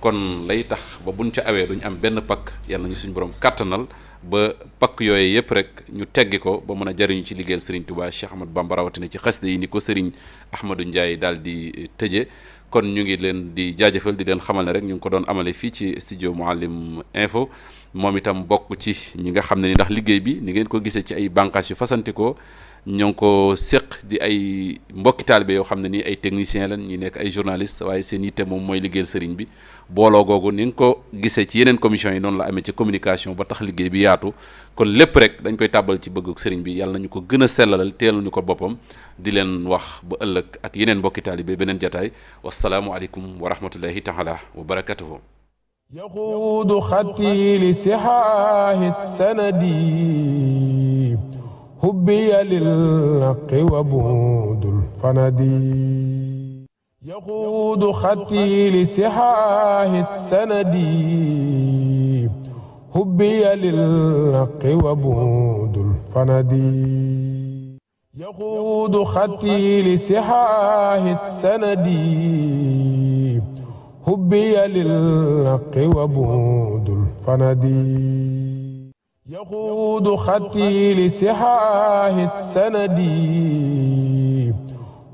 kon lay tax ba buñ ca awee duñ am benn pakk yàlla nañu suñu borom kàttanal ba pakk yooyu yëpp rek ñu teggi ko ba mën a jariñu ci liggéeyal Serigne Touba Cheikh Ahmadou Bamba rawatina ci xasida yi ni ko Serigne Ahmadou Ndiaye daal di tëje kon ñu ngi leen di jaajëfal di leen xamal ne rek ñu ngi ko doon amale fii ci studio Mouhalim Info moom itam bokk ci ñi nga xam ne ni ndax liggéey bi ni ngeen ko gisee ci ay bànqaas yu fasantikoo ñoo ngi ko séq di ay mbokki taalibe yoo xam ne nii ay techniciens lañ ñi nekk ay journalistes waaye seen yitte moom mooy liggéeyal sëriñ bi booloo googu ni nga ko gisee ci yeneen commission yi noonu la amee ci communication ba tax liggéey bi yaatu kon lépp rek dañ koy tàbbal ci bëggu sëriñ bi yàlla nañu ko gën a sellalal teelal ñu ko boppam di leen wax ba ëllëg ak yeneen mbokki taalibe beneen jataay wasalaamu aleykum wa rahmatullahi taala wa barakatuhu yaxuudu xatti li sihaahi sanadi حبي للحق وبعد الفند يقود خطي لسحاه السند حبي للحق وبعد الفند يقود خطي لسحاه السند حبي للحق وبعد الفند يقود خطي لصحاح السند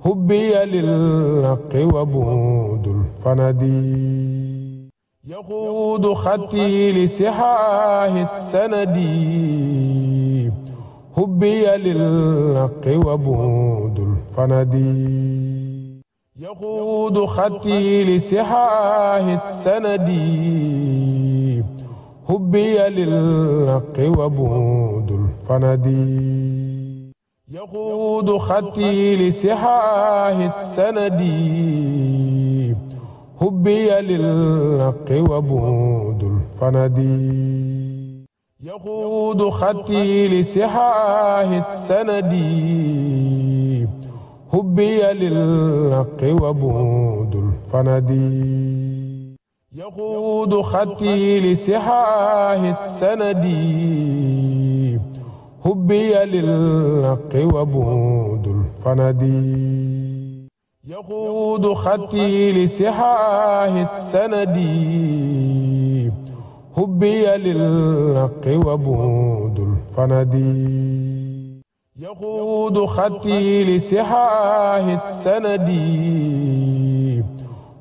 حبي للحق وبعد الفند يقود خطي لصحاح السند حبي للحق وبعد الفند يقود خطي لصحاح السند حبي للحق وبعد الفند يقود خطي لصحاح السند حبي للحق وبعد الفند يقود خطي لصحاح السند حبي للحق وبعد الفند يقود خطي لصحاح السند حبي للحق وبعد الفند يقود خطي لصحاح السند حبي للحق وبعد الفند يقود خطي لصحاح السند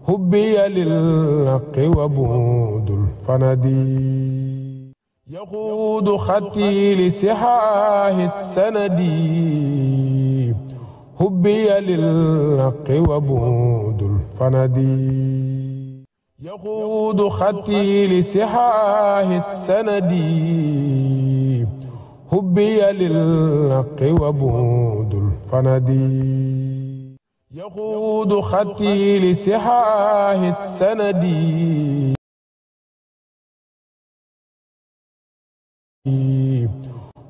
حبي للحق وبعد الفند يقود خطي لصحاح السند حبي للحق وبعد الفند يقود خطي لصحاح السند حبي للحق وبعد الفند يقود خطي لصحاح السند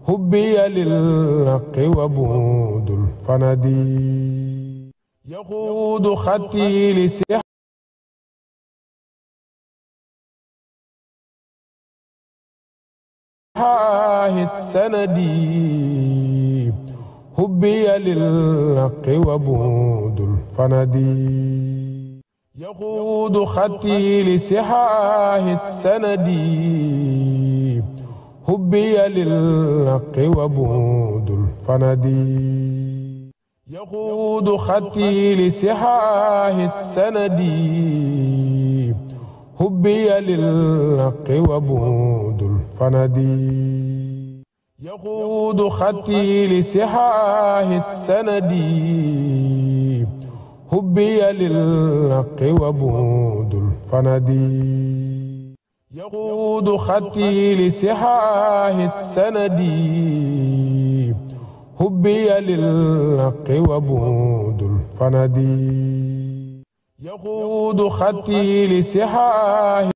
حبي للحق وبعد الفند يقود خطي لصحاح السند حبي للحق وبعد الفند يقود خطي لصحاح السند حبي للحق وبعد الفند يقود خطي لصحاح السند حبي للحق وبعد الفند يقود خطي لصحاح السند حبي للحق وبعد الفند يقود خطي لصحاح السند حبي للحق وبعد الفند يقود خطي لصحاح